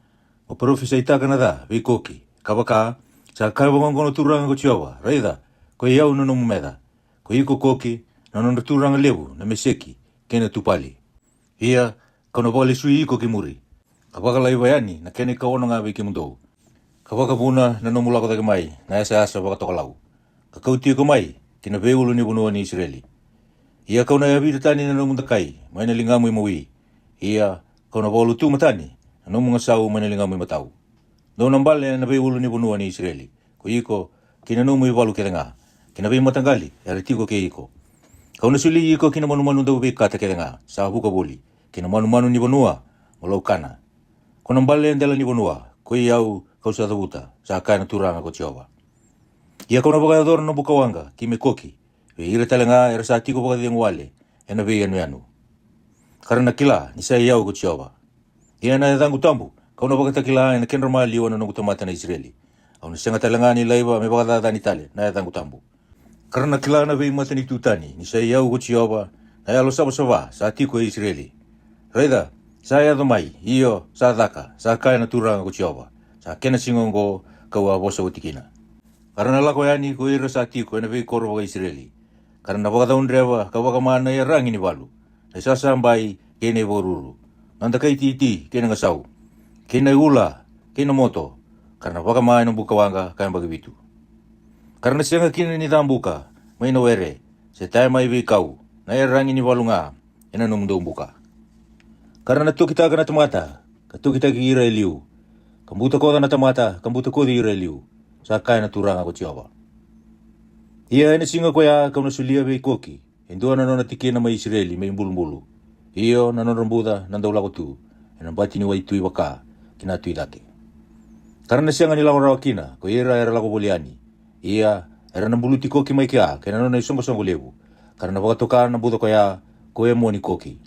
mo parofisaitaka na ca vei koki, ka vaka, sa kaya vakaoqo na Turaga ko Jiova, raica, ko i au na nomu meca, ko iko koki, na nodra turaga levu na Meseki kei na Tupali. Ia ka'u na vakalesui iko ki muri, ka vakalaiva yani na kena ikaono ga vei kemudou, ka vakavuna na nomu lako cake mai na yasayasa vakatokalau, ka kauti iko mai ki na veiulu ni vanua ni Isireli. Ia ka'u na yavita tani na nomu dakai mai na ligamu imawi. Ia ka'u na vakalutuma tani na nomu gasau mai na ligamu imatau. Dou na bale e na veiulu ni vanua ni Isireli, ko iko kei na nomu ivalu kece ga, kei na veimataqali era tiko kei iko. Ka'u na soli iko ki na manumanu dauveikata kece ga sa vuka voli, kei na manumanu ni vanua mo laukana. Ko na bale e dela ni vanua ko i au ka'u sa cavuta, sa kaya na Turaga ko Jiova. Ia ka'u na vakayacora na bukawaqa ki Mekoki, vei ira tale ga era sa tiko vakacegu wale e na veiyanuyanu, ka ra na kila ni sa i au ko Jiova. Ia na yacaqu tabu ka'u na vakatakila e na kedra maliwa na noqu tamata na Isireli. Au na sega tale ga ni laiva me vakacacani tale na yacaqu tabu, ka ra na kila na veimatanitu tani ni sa i au ko Jiova, na yalo savasava sa tiko e Isireli. Raica, sa yaco mai, io, sa caka, sa kaya na Turaga ko Jiova, sa kena siga oqo ka'u a vosa oti kina. Ka ra na lako yani ko ira sa tiko e na veikoro vaka-Isireli, ka ra na vakacaudreva ka vakama na iyaragi ni valu, na isasabai kei na ivakaruru, na dakai titi kei na gasau, kei na ula kei na moto, ka ra na vakama e na bukawaqa ka yabaki vitu. Ka ra na sega kina ni cabuka mai na were, se taya mai veikau na iyaragi ni valu ga e na nomudou buka. Ka ra na tokitaka na tamata, ka tokitaki ira e liu, ka butakoca na tamata, ka butakoci ira e liu, sa kaya na Turaga ko Jiova. Ia e na siga ko ya ka'u na solia vei Koki e dua na nona tikina mai Isireli me ibulubulu, io, na nodra buca na daulako tu e na bati ni waitui vaka ki na tui cake. Ka ra na sega ni lako rawa kina ko ira era lako voli yani. Ia era na buluti Koki mai kea kei na nona isoqosoqo levu, ka ra na vakatoka na buca ko ya ko Emoni Koki.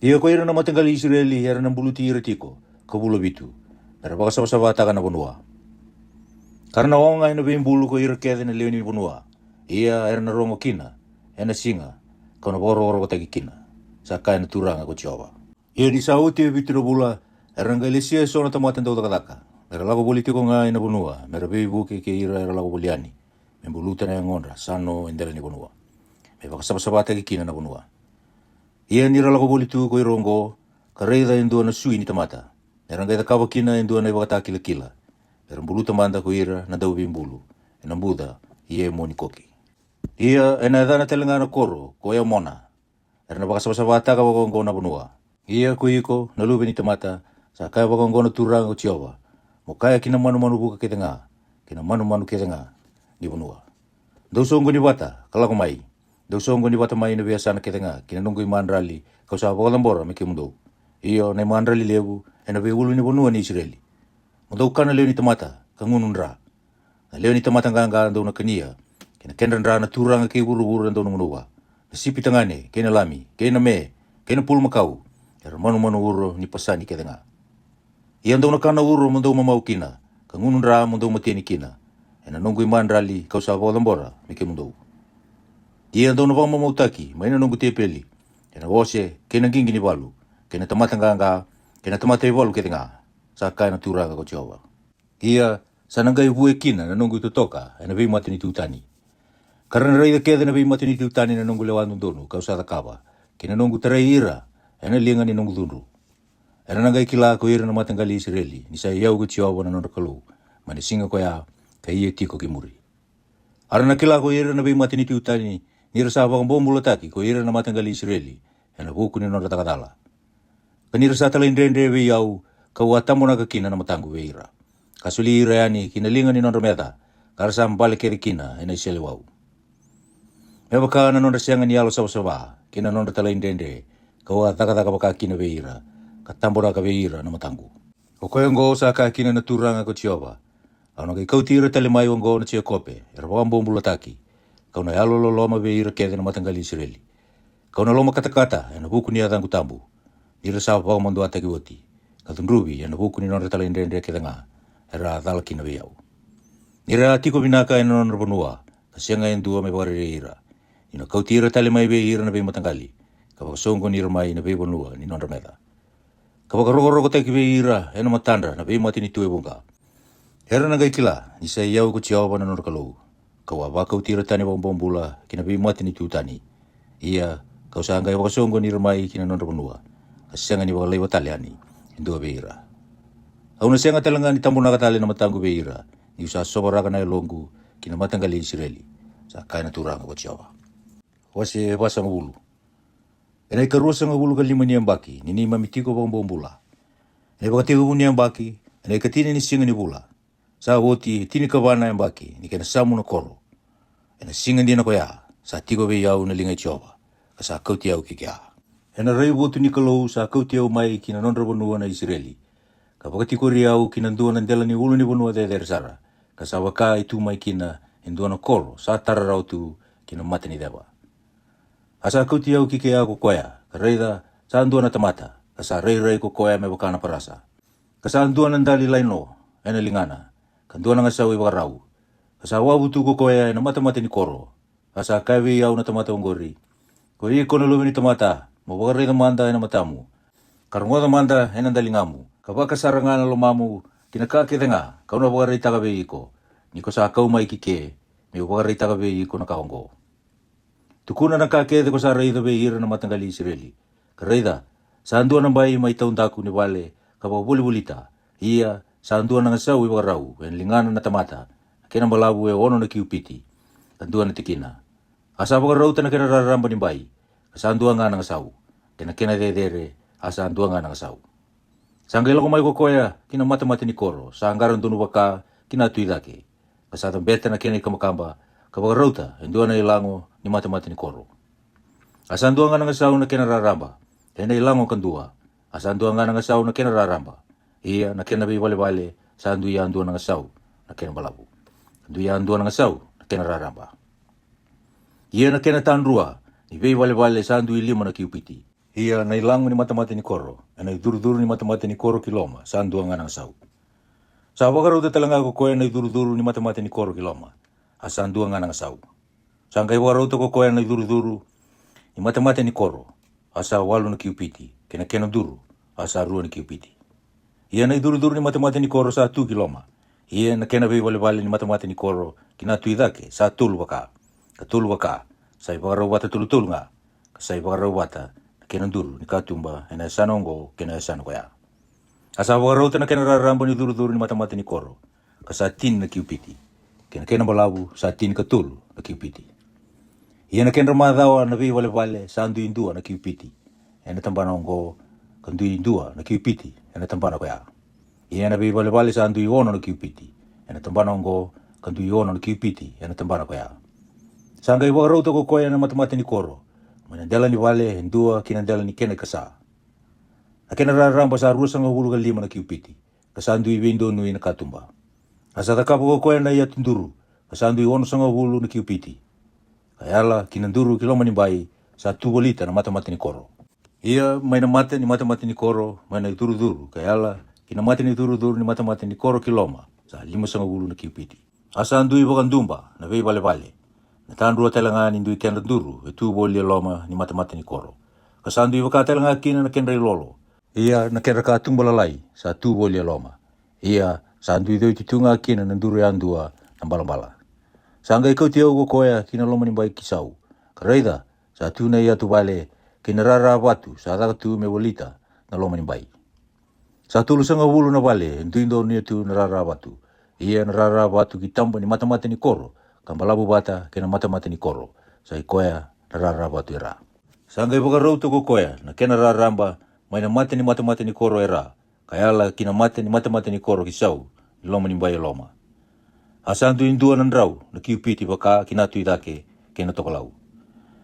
Ia ko ira na mataqali i Isireli era na buluti ira tiko ka vula vitu, me ra vakasavasavataka na vanua. Ka ra na oga e na veibulu ko ira kece na lewe ni vanua, ia era na rogo kina e na siga ka'u na vakarokorokotaki kina, sa kaya na Turaga ko Jiova. Ia ni sa oti e vitu na vula, era na qai lesia e so na tamata daucakacaka me ra lako voli tiko ga e na vanua, me ra veivuke kei ira era lako voli yani, me buluta na yagodra sa no e dela ni vanua, me vakasavasavataki kina na vanua. Ia ni ra lako voli tu ko ira oqo, ka raica e dua na sui ni tamata, me ra qai cakava kina e dua na ivakatakilakila, me ra buluta mada ko ira na dauveibulu e na buca i Emoni Koki. Ia e na yacana tale ga na koro ko Emona. Era na vakasavasavataka vakaoqo na vanua. Ia ko iko, na luve ni tamata, sa kaya vakaoqo na Turaga ko Jiova: Mo kaya ki na manumanu vuka kece ga, ki na manumanu kece ga ni vanua: Dou soqoni vata, ka lako mai. Dou soqoni vata mai na veiyasana kece ga ki na noqu imadrali ka'u sa vakacabora me kemudou, io, na imadrali levu e na veiulunivanua ni Isireli. Mo dou kana lewe ni tamata, ka gunu dra. Na lewe ni tamata qaqa dou na kania, kei na kedra dra na turaga kei vuravura dou na gunuva, na sipi tagane, kei na lami, kei na me, kei na pulumakau, era manumanu uro ni pasani kece ga. Ia dou na kana uro mo dou mamau kina, ka gunu dra mo dou mateni kina, e na noqu imadrali ka'u sa vakacabora me kemudou. Ia dou na vakamamautaki mai na noqu tepeli, e na ose, kei na qiqi ni valu, kei na tamata qaqa, kei na tamata ivalu kece ga, sa kaya na Turaga ko Jiova. Ia sa na qai vue kina na noqu itotoka e na veimatanitu tani. Ka ra na raica kece na veimatanitu tani na noqu lewa dodonu ka'u sa cakava, kei na noqu tarai ira e na liga ni noqu cudru. Era na qai kila ko ira na mataqali i Isireli ni sa i au ko Jiova na nodra Kalou mai na siga ko ya ka ia tiko ki muri. A ra na kila ko ira na veimatanitu tani ni ra sa vakabobulataki ko ira na mataqali i Isireli e na vuku ni nodra caka cala. Ka ni ra sa talaidredre vei au, ka'u a tabonaka kina na mataqu vei ira, ka soli ira yani ki na liga ni nodra meca, ka ra sa bale kece kina e na iseleiwau. Me vaka na nodra sega ni yalo savasava kei na nodra talaidredre, ka'u a cakacaka vaka kina vei ira, ka tabonaka vei ira na mataqu. O koya oqo sa kaya kina na Turaga ko Jiova: Au na qai kauti ira tale mai oqo na Jekope era vakabobulataki, ka'u na yalololoma vei ira kece na mataqali i Isireli. Ka'u na lomakatakata e na vuku ni yacaqu tabu, ni ra sa vakamaduataki oti, ka cudruvi e na vuku ni nodra talaidredre kece ga era a cala kina vei au. Ni ra a tiko vinaka e na nodra vanua, ka sega e dua me vakarerei ira, ni'u na kauti ira tale mai vei ira na veimataqali, ka vakasoqoni ira mai na veivanua ni nodra meca, ka vakarokorokotaki vei ira e na matadra na veimatanitu e vuqa. Era na qai kila ni sa i au ko Jiova na nodra Kalou, ka'u a vakauti ira tani vakabobula ki na veimatanitu tani. Ia ka'u sa qai vakasoqoni ira mai ki na nodra vanua, ka sega ni vakalaiva tale yani e dua vei ira. Au na sega tale ga ni tabonaka tale na mataqu vei ira, ni'u sa sovaraka na yaloqu ki na mataqali i Isireli, sa kaya na Turaga ko Jiova. Wase vasagavulu. E na ikaruasagavulu ka lima ni yabaki ni neimami tiko vakabobula, e na ivakatekivu ni yabaki, e na ikatini ni siga ni vula, sa oti e tinikava na yabaki ni kena samu na koro, e na siga dina ko ya sa tiko vei au na liga i Jiova, ka sa kauti au ki kea. E na raivotu ni Kalou sa kauti au mai ki na nodra vanua na Isireli, ka vakatikori au ki na dua na dela ni ulunivanua cecere sara, ka sa vaka e tu mai kina e dua na koro sa tara rawa tu ki na mata ni ceva. A sa kauti au ki kea ko koya, ka raica, sa dua na tamata, ka sa rairai ko koya me vaka na parasa, ka sa dua na dali laino e na ligana, ka dua na gasau ivakarau, ka sa wavu tu ko koya e na matamata ni koro. A sa kaya vei au na tamata oqori: Ko iko na luve ni tamata, mo vakaraica mada e na matamu, ka rogoca mada e na daligamu, ka vakasara ga na lomamu ki na ka kece ga ka'u na vakaraitaka vei iko, ni ko sa kau mai ki ke, me'u vakaraitaka vei iko na ka oqo. Tukuna na ka kece ko sa raica vei ira na mataqali i Isireli. Ka raica, sa dua na bai mai taudaku ni vale ka vakavolivolita, ia sa dua na gasau ivakarau e na ligana na tamata, kena balavu e ono na kiupiti, ka dua na tikina. A sa vakarauta na kena raraba ni bai, ka sa dua ga na gasau, kei na kena cecere, a sa dua ga na gasau. Sa qai lako mai ko koya ki na matamata ni koro sa qara donu vaka ki na tu i cake, ka sa cabeta na kena ikabakaba, ka vakarauta e dua na ilago ni matamata ni koro. A sa dua ga na gasau na kena raraba, e na ilago ka dua, a sa dua ga na gasau na kena raraba. Ia na kena veivalevale sa dui yadua na gasau na kena balavu, ka dui yadua na gasau na kena raraba. Ia na kena tadrua ni veivalevale sa dui lima na kiupiti. Ia na ilago ni matamata ni koro, e na icurucuru ni matamata ni koro ki loma, sa dua ga na gasau. Sa vakarauta tale ga ko koya na icurucuru ni matamata ni koro ki loma, a sa dua ga na gasau. Sa qai vakarauta ko koya na icurucuru ni matamata ni koro, a sa walu na kiupiti, kei na kena duru, a sa rua na kiupiti. Ia na icurucuru ni matamata ni koro sa tu ki loma. Ia na kena veivalevale ni matamata ni koro ki na tu i cake sa tolu vaka, ka tolu vaka, sa ivakarau vata tolutolu ga, ka sa ivakarau vata na kena duru ni katuba e na yasana oqo kei na yasana koya. A sa vakarauta na kena raraba ni curucuru ni matamata ni koro, ka sa tini na kiupiti, kei na kena balavu sa tini ka tolu na kiupiti. Ia na kedra macawa na veivalevale sa dui dua na kiupiti e na tabana oqo, ka dui dua na kiupiti e na tabana koya. Ia na veivalevale sa dui ono na kiupiti e na tabana oqo, ka dui ono na kiupiti e na tabana koya. Sa qai vakarauta ko koya na matamata ni koro, mai na dela ni vale e dua ki na dela ni kena ikasa. Na kena raraba sa ruasagavulu ka lima na kiupiti, ka sa dui veidonui na katuba. A sa cakava ko koya na iyatu duru, ka sa dui onosagavulu na kiupiti, ka yala ki na duru ki loma ni bai, sa tu volita na matamata ni koro. Ia mai na mata ni matamata ni koro, mai na icurucuru ka yala ki na mata ni curucuru ni matamata ni koro ki loma, sa limasagavulu na kiupiti. A sa dui vakaduba na veivalevale, na tadrua tale ga ni dui kedra duru e tu voli e loma ni matamata ni koro, ka sa dui vaka tale ga kina na kedra ilolo. Ia na kedra katuba lalai sa tu voli e loma. Ia sa dui coiti tu ga kina na duru yadua na balabala. Sa qai kauti au ko koya ki na loma ni bai ki sau, ka raica, sa tu na iyatu vale kei na rara vatu sa caka tu me volita na loma ni bai. Sa tolusagavulu na vale e dui donuya tu na rara vatu. Ia na rara vatu ki taba ni matamata ni koro, ka balavu vata kei na matamata ni koro, sa i koya na rara vatu e ra. Sa qai vakarauta ko koya na kena raraba mai na mata ni matamata ni koro e ra, ka yala ki na mata ni matamata ni koro ki sau, ni loma ni bai e loma. A sa dui dua na drau na kiupiti vaka ki na tu i cake kei na tokalau.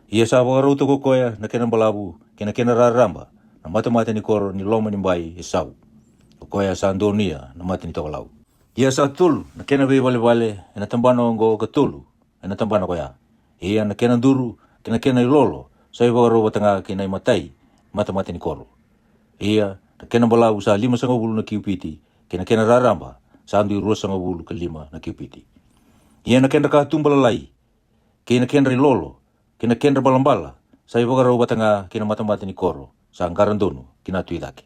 Ia sa vakarauta ko koya na kena balavu kei na kena raraba na matamata ni koro ni loma ni bai e sau, ko koya sa donuya na mata ni tokalau. Ia sa tolu na kena veivalevale e na tabana oqo, ka tolu e na tabana koya. Ia na kena duru kei na kena ilolo sa ivakarau vata ga kei na imatai matamata ni koro. Ia na kena balavu sa limasagavulu na kiupiti, kei na kena raraba sa dui ruasagavulu ka lima na kiupiti. Ia na kedra katuba lalai, kei na kedra ilolo, kei na kedra balabala, sa ivakarau vata ga kei na matamata ni koro sa qara donu ki na tu i cake.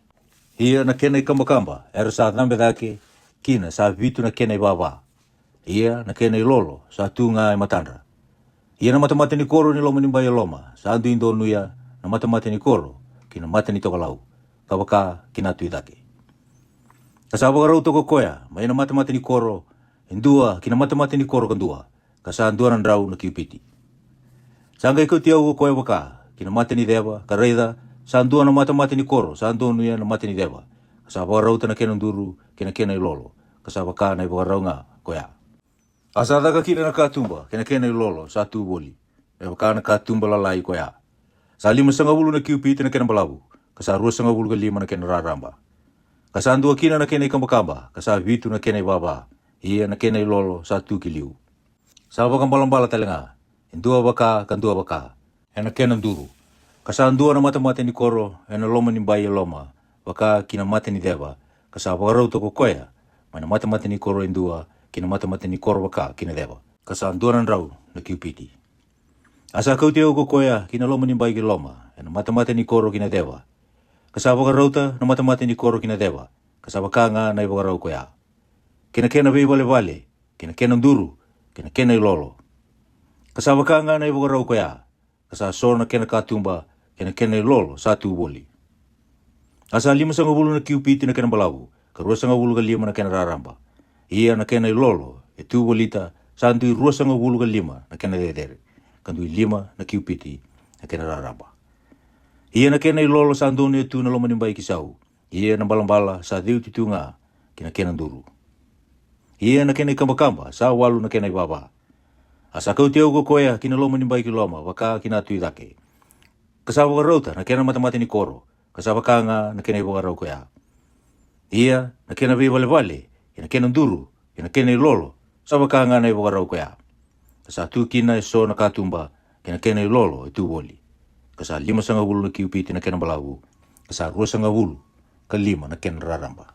Ia na kena ikabakaba era sa cabe cake kina sa vitu na kena ivava. Ia na kena ilolo sa tu ga e matadra. Ia na matamata ni koro ni loma ni bai e loma sa dui donuya na matamata ni koro ki na mata ni tokalau, ka vaka ki na tu i cake. Ka sa vakarauta ko koya mai na matamata ni koro e dua ki na matamata ni koro ka dua, ka sa dua na drau na kiupiti. Sa qai kauti au ko koya vaka ki na mata ni ceva, ka raica, sa dua na matamata ni koro sa donuya na mata ni ceva, ka sa vakarauta na kena duru kei na kena ilolo, ka sa vaka na ivakarau ga koya. A sa caka kina na katuba kei na kena ilolo sa tu voli, me vaka na katuba lalai koya. Sa limasagavulu na kiupiti na kena balavu, ka sa ruasagavulu ka lima na kena raraba. Ka sa dua kina na kena ikabakaba, ka sa vitu na kena ivava. Ia na kena ilolo sa tu ki liu. Sa vakabalabala tale ga, e dua vaka ka dua vaka, e na kena duru. Ka sa dua na matamata ni koro e na loma ni bai e loma, vaka ki na mata ni ceva, ka sa vakarauta ko koya mai na matamata ni koro e dua ki na matamata ni koro vaka ki na ceva, ka sa dua na drau na kiupiti. A sa kauti au ko koya ki na loma ni bai ki loma e na matamata ni koro ki na ceva, ka sa vakarauta na matamata ni koro ki na ceva, ka sa vaka ga na ivakarau koya, kei na kena veivalevale, kei na kena duru, kei na kena ilolo, ka sa vaka ga na ivakarau koya. Ka sa so na kena katuba kei na kena ilolo sa tu voli. A sa limasagavulu na kiupiti na kena balavu, ka ruasagavulu ka lima na kena raraba. Ia na kena ilolo e tu volita, sa dui ruasagavulu ka lima na kena cecere, ka dui lima na kiupiti na kena raraba. Ia na kena ilolo sa donuya tu na loma ni bai ki sau, ia na balabala sa ceuti tu ga ki na kena duru. Ia na kena ikabakaba sa walu na kena ivava. A sa kauti au ko koya ki na loma ni bai ki loma, vaka ki na tu i cake, ka sa vakarauta na kena matamata ni koro, ka sa vaka ga na kena ivakarau koya. Ia na kena veivalevale, kei na kena duru, kei na kena ilolo, sa vaka ga na ivakarau koya. Ka sa tu kina e so na katuba, kei na kena ilolo e tu voli, ka sa limasagavulu na kiupiti na kena balavu, ka sa ruasagavulu ka lima na kena raraba.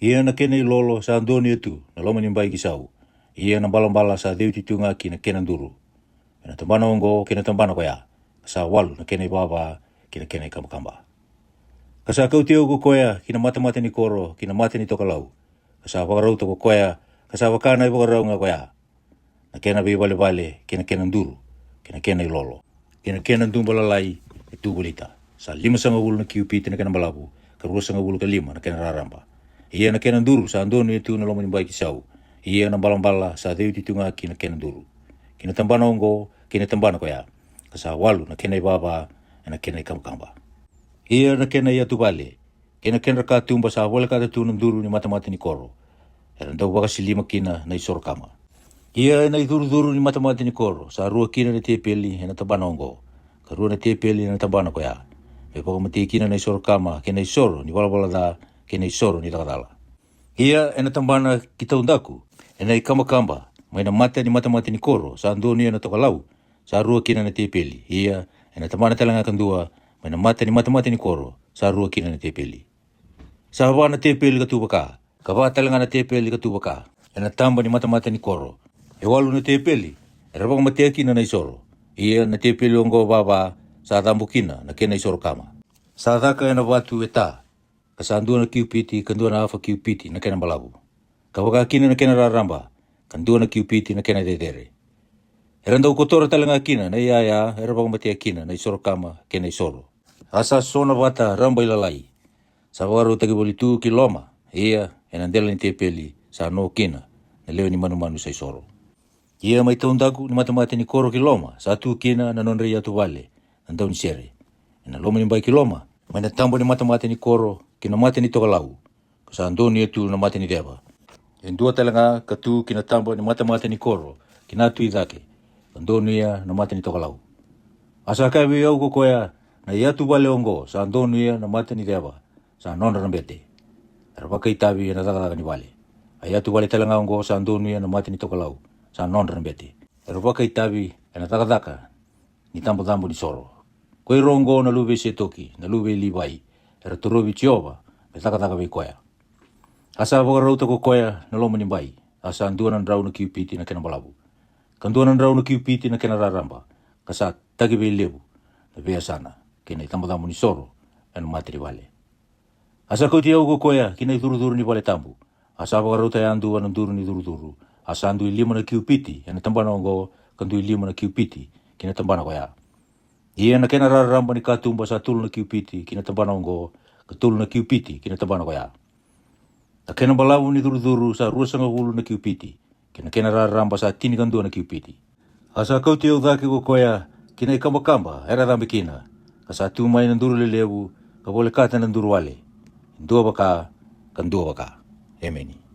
Ia na kena ilolo sa donuya tu na loma ni bai ki sau, ia na balabala sa ceuti tu ga ki na kena duru, e na tabana oqo kei na tabana koya, ka sa walu na kena ivava kei na kena ikabakaba. Ka sa kauti au ko koya ki na matamata ni koro, ki na mata ni tokalau, ka sa vakarauta ko koya, ka sa vaka na ivakarau ga koya, na kena veivalevale, kei na kena duru, kei na kena ilolo, kei na kena duba lalai e tu volita, sa limasagavulu na kiupiti na kena balavu, ka ruasagavulu ka lima na kena raraba. Ia na kena duru sa donuya tu na loma ni bai ki sau, ia na balabala sa ceuti tu ga ki na kena duru, ki na tabana oqo kei na tabana koya, ka sa walu na kena ivava e na kena ikabakaba. Ia na kena iyatuvale, kei na kedra katuba sa volekata tu na duru ni matamata ni koro, era dau vakasilima kina na isoro kama. Ia e na icurucuru ni matamata ni koro sa rua kina na tepeli e na tabana oqo, ka rua na tepeli e na tabana koya, me vakamatei kina na isoro kama kei na isoro ni valavala ca kei na isoro ni cakacala. Ia e na tabana ki taudaku, e na ikabakaba, mai na mata ni matamata ni koro sa donuya na tokalau, sa rua kina na tepeli. Ia e na tabana tale ga kadua, mai na mata ni matamata ni koro sa rua kina na tepeli. Sa va na tepeli ka tu vaka, ka va tale ga na tepeli ka tu vaka, e na taba ni matamata ni koro. E walu na tepeli era vakamatea kina na isoro. Ia na tepeli oqo vava sa cabo kina na kena isoro kama. Sa caka e na vatu e ta, ka sa dua na kiupiti ka dua na afa kiupiti na kena balavu, ka vaka kina na kena raraba, ka dua na kiupiti na kena cecere. Era dau kotora tale ga kina na iyaya era vakamatea kina na isoro kama kei na isoro. A sa so na vata raba i lalai, sa vakarautaki voli tu ki loma, ia e na dela ni tepeli sa no kina na lewe ni manumanu sa isoro. Ia mai taudaku ni matamata ni koro ki loma sa tu kina na nodra iyatuvale na daunisere, e na loma ni bai ki loma, mai na taba ni matamata ni koro ki na mata ni tokalau, ka sa donuya tu na mata ni ceva. E dua tale ga ka tu ki na taba ni matamata ni koro ki na tu i cake, ka donuya na mata ni tokalau. A sa kaya vei au ko koya, na iyatuvale oqo sa donuya na mata ni ceva, sa nodra na bete, era vakaitavi e na cakacaka ni vale. A iyatuvale tale ga oqo sa donuya na mata ni tokalau, sa nodra na bete, era vakaitavi e na cakacaka ni cabocabo ni soro. Ko ira oqo na luve i Setoki, na luve i Livai, era torovi Jiova, me cakacaka vei koya. A sa vakarauta ko koya na loma ni bai, a sa dua na drau na kiupiti na kena balavu, ka dua na drau na kiupiti na kena raraba, ka sa taki veilevu na veiyasana kei na icabocabo ni soro e na mata ni vale. A sa kauti au ko koya ki na icurucuru ni vale tabu. A sa vakarauta yadua na duru ni curucuru. A sa dui lima na kiupiti e na tabana oqo, ka dui lima na kiupiti ki na tabana koya. Ia na kena raraba ni katuba sa tolu na kiupiti ki na tabana oqo, ka tolu na kiupiti ki na tabana koya. Na kena balavu ni curucuru sa ruasagavulu na kiupiti, kei na kena raraba sa tinikadua na kiupiti. A sa kauti au cake ko koya ki na ikabakaba era cabe kina, ka sa tu mai na duru lelevu, ka volekata na duru wale, e dua vaka, ka dua vaka. Emeni.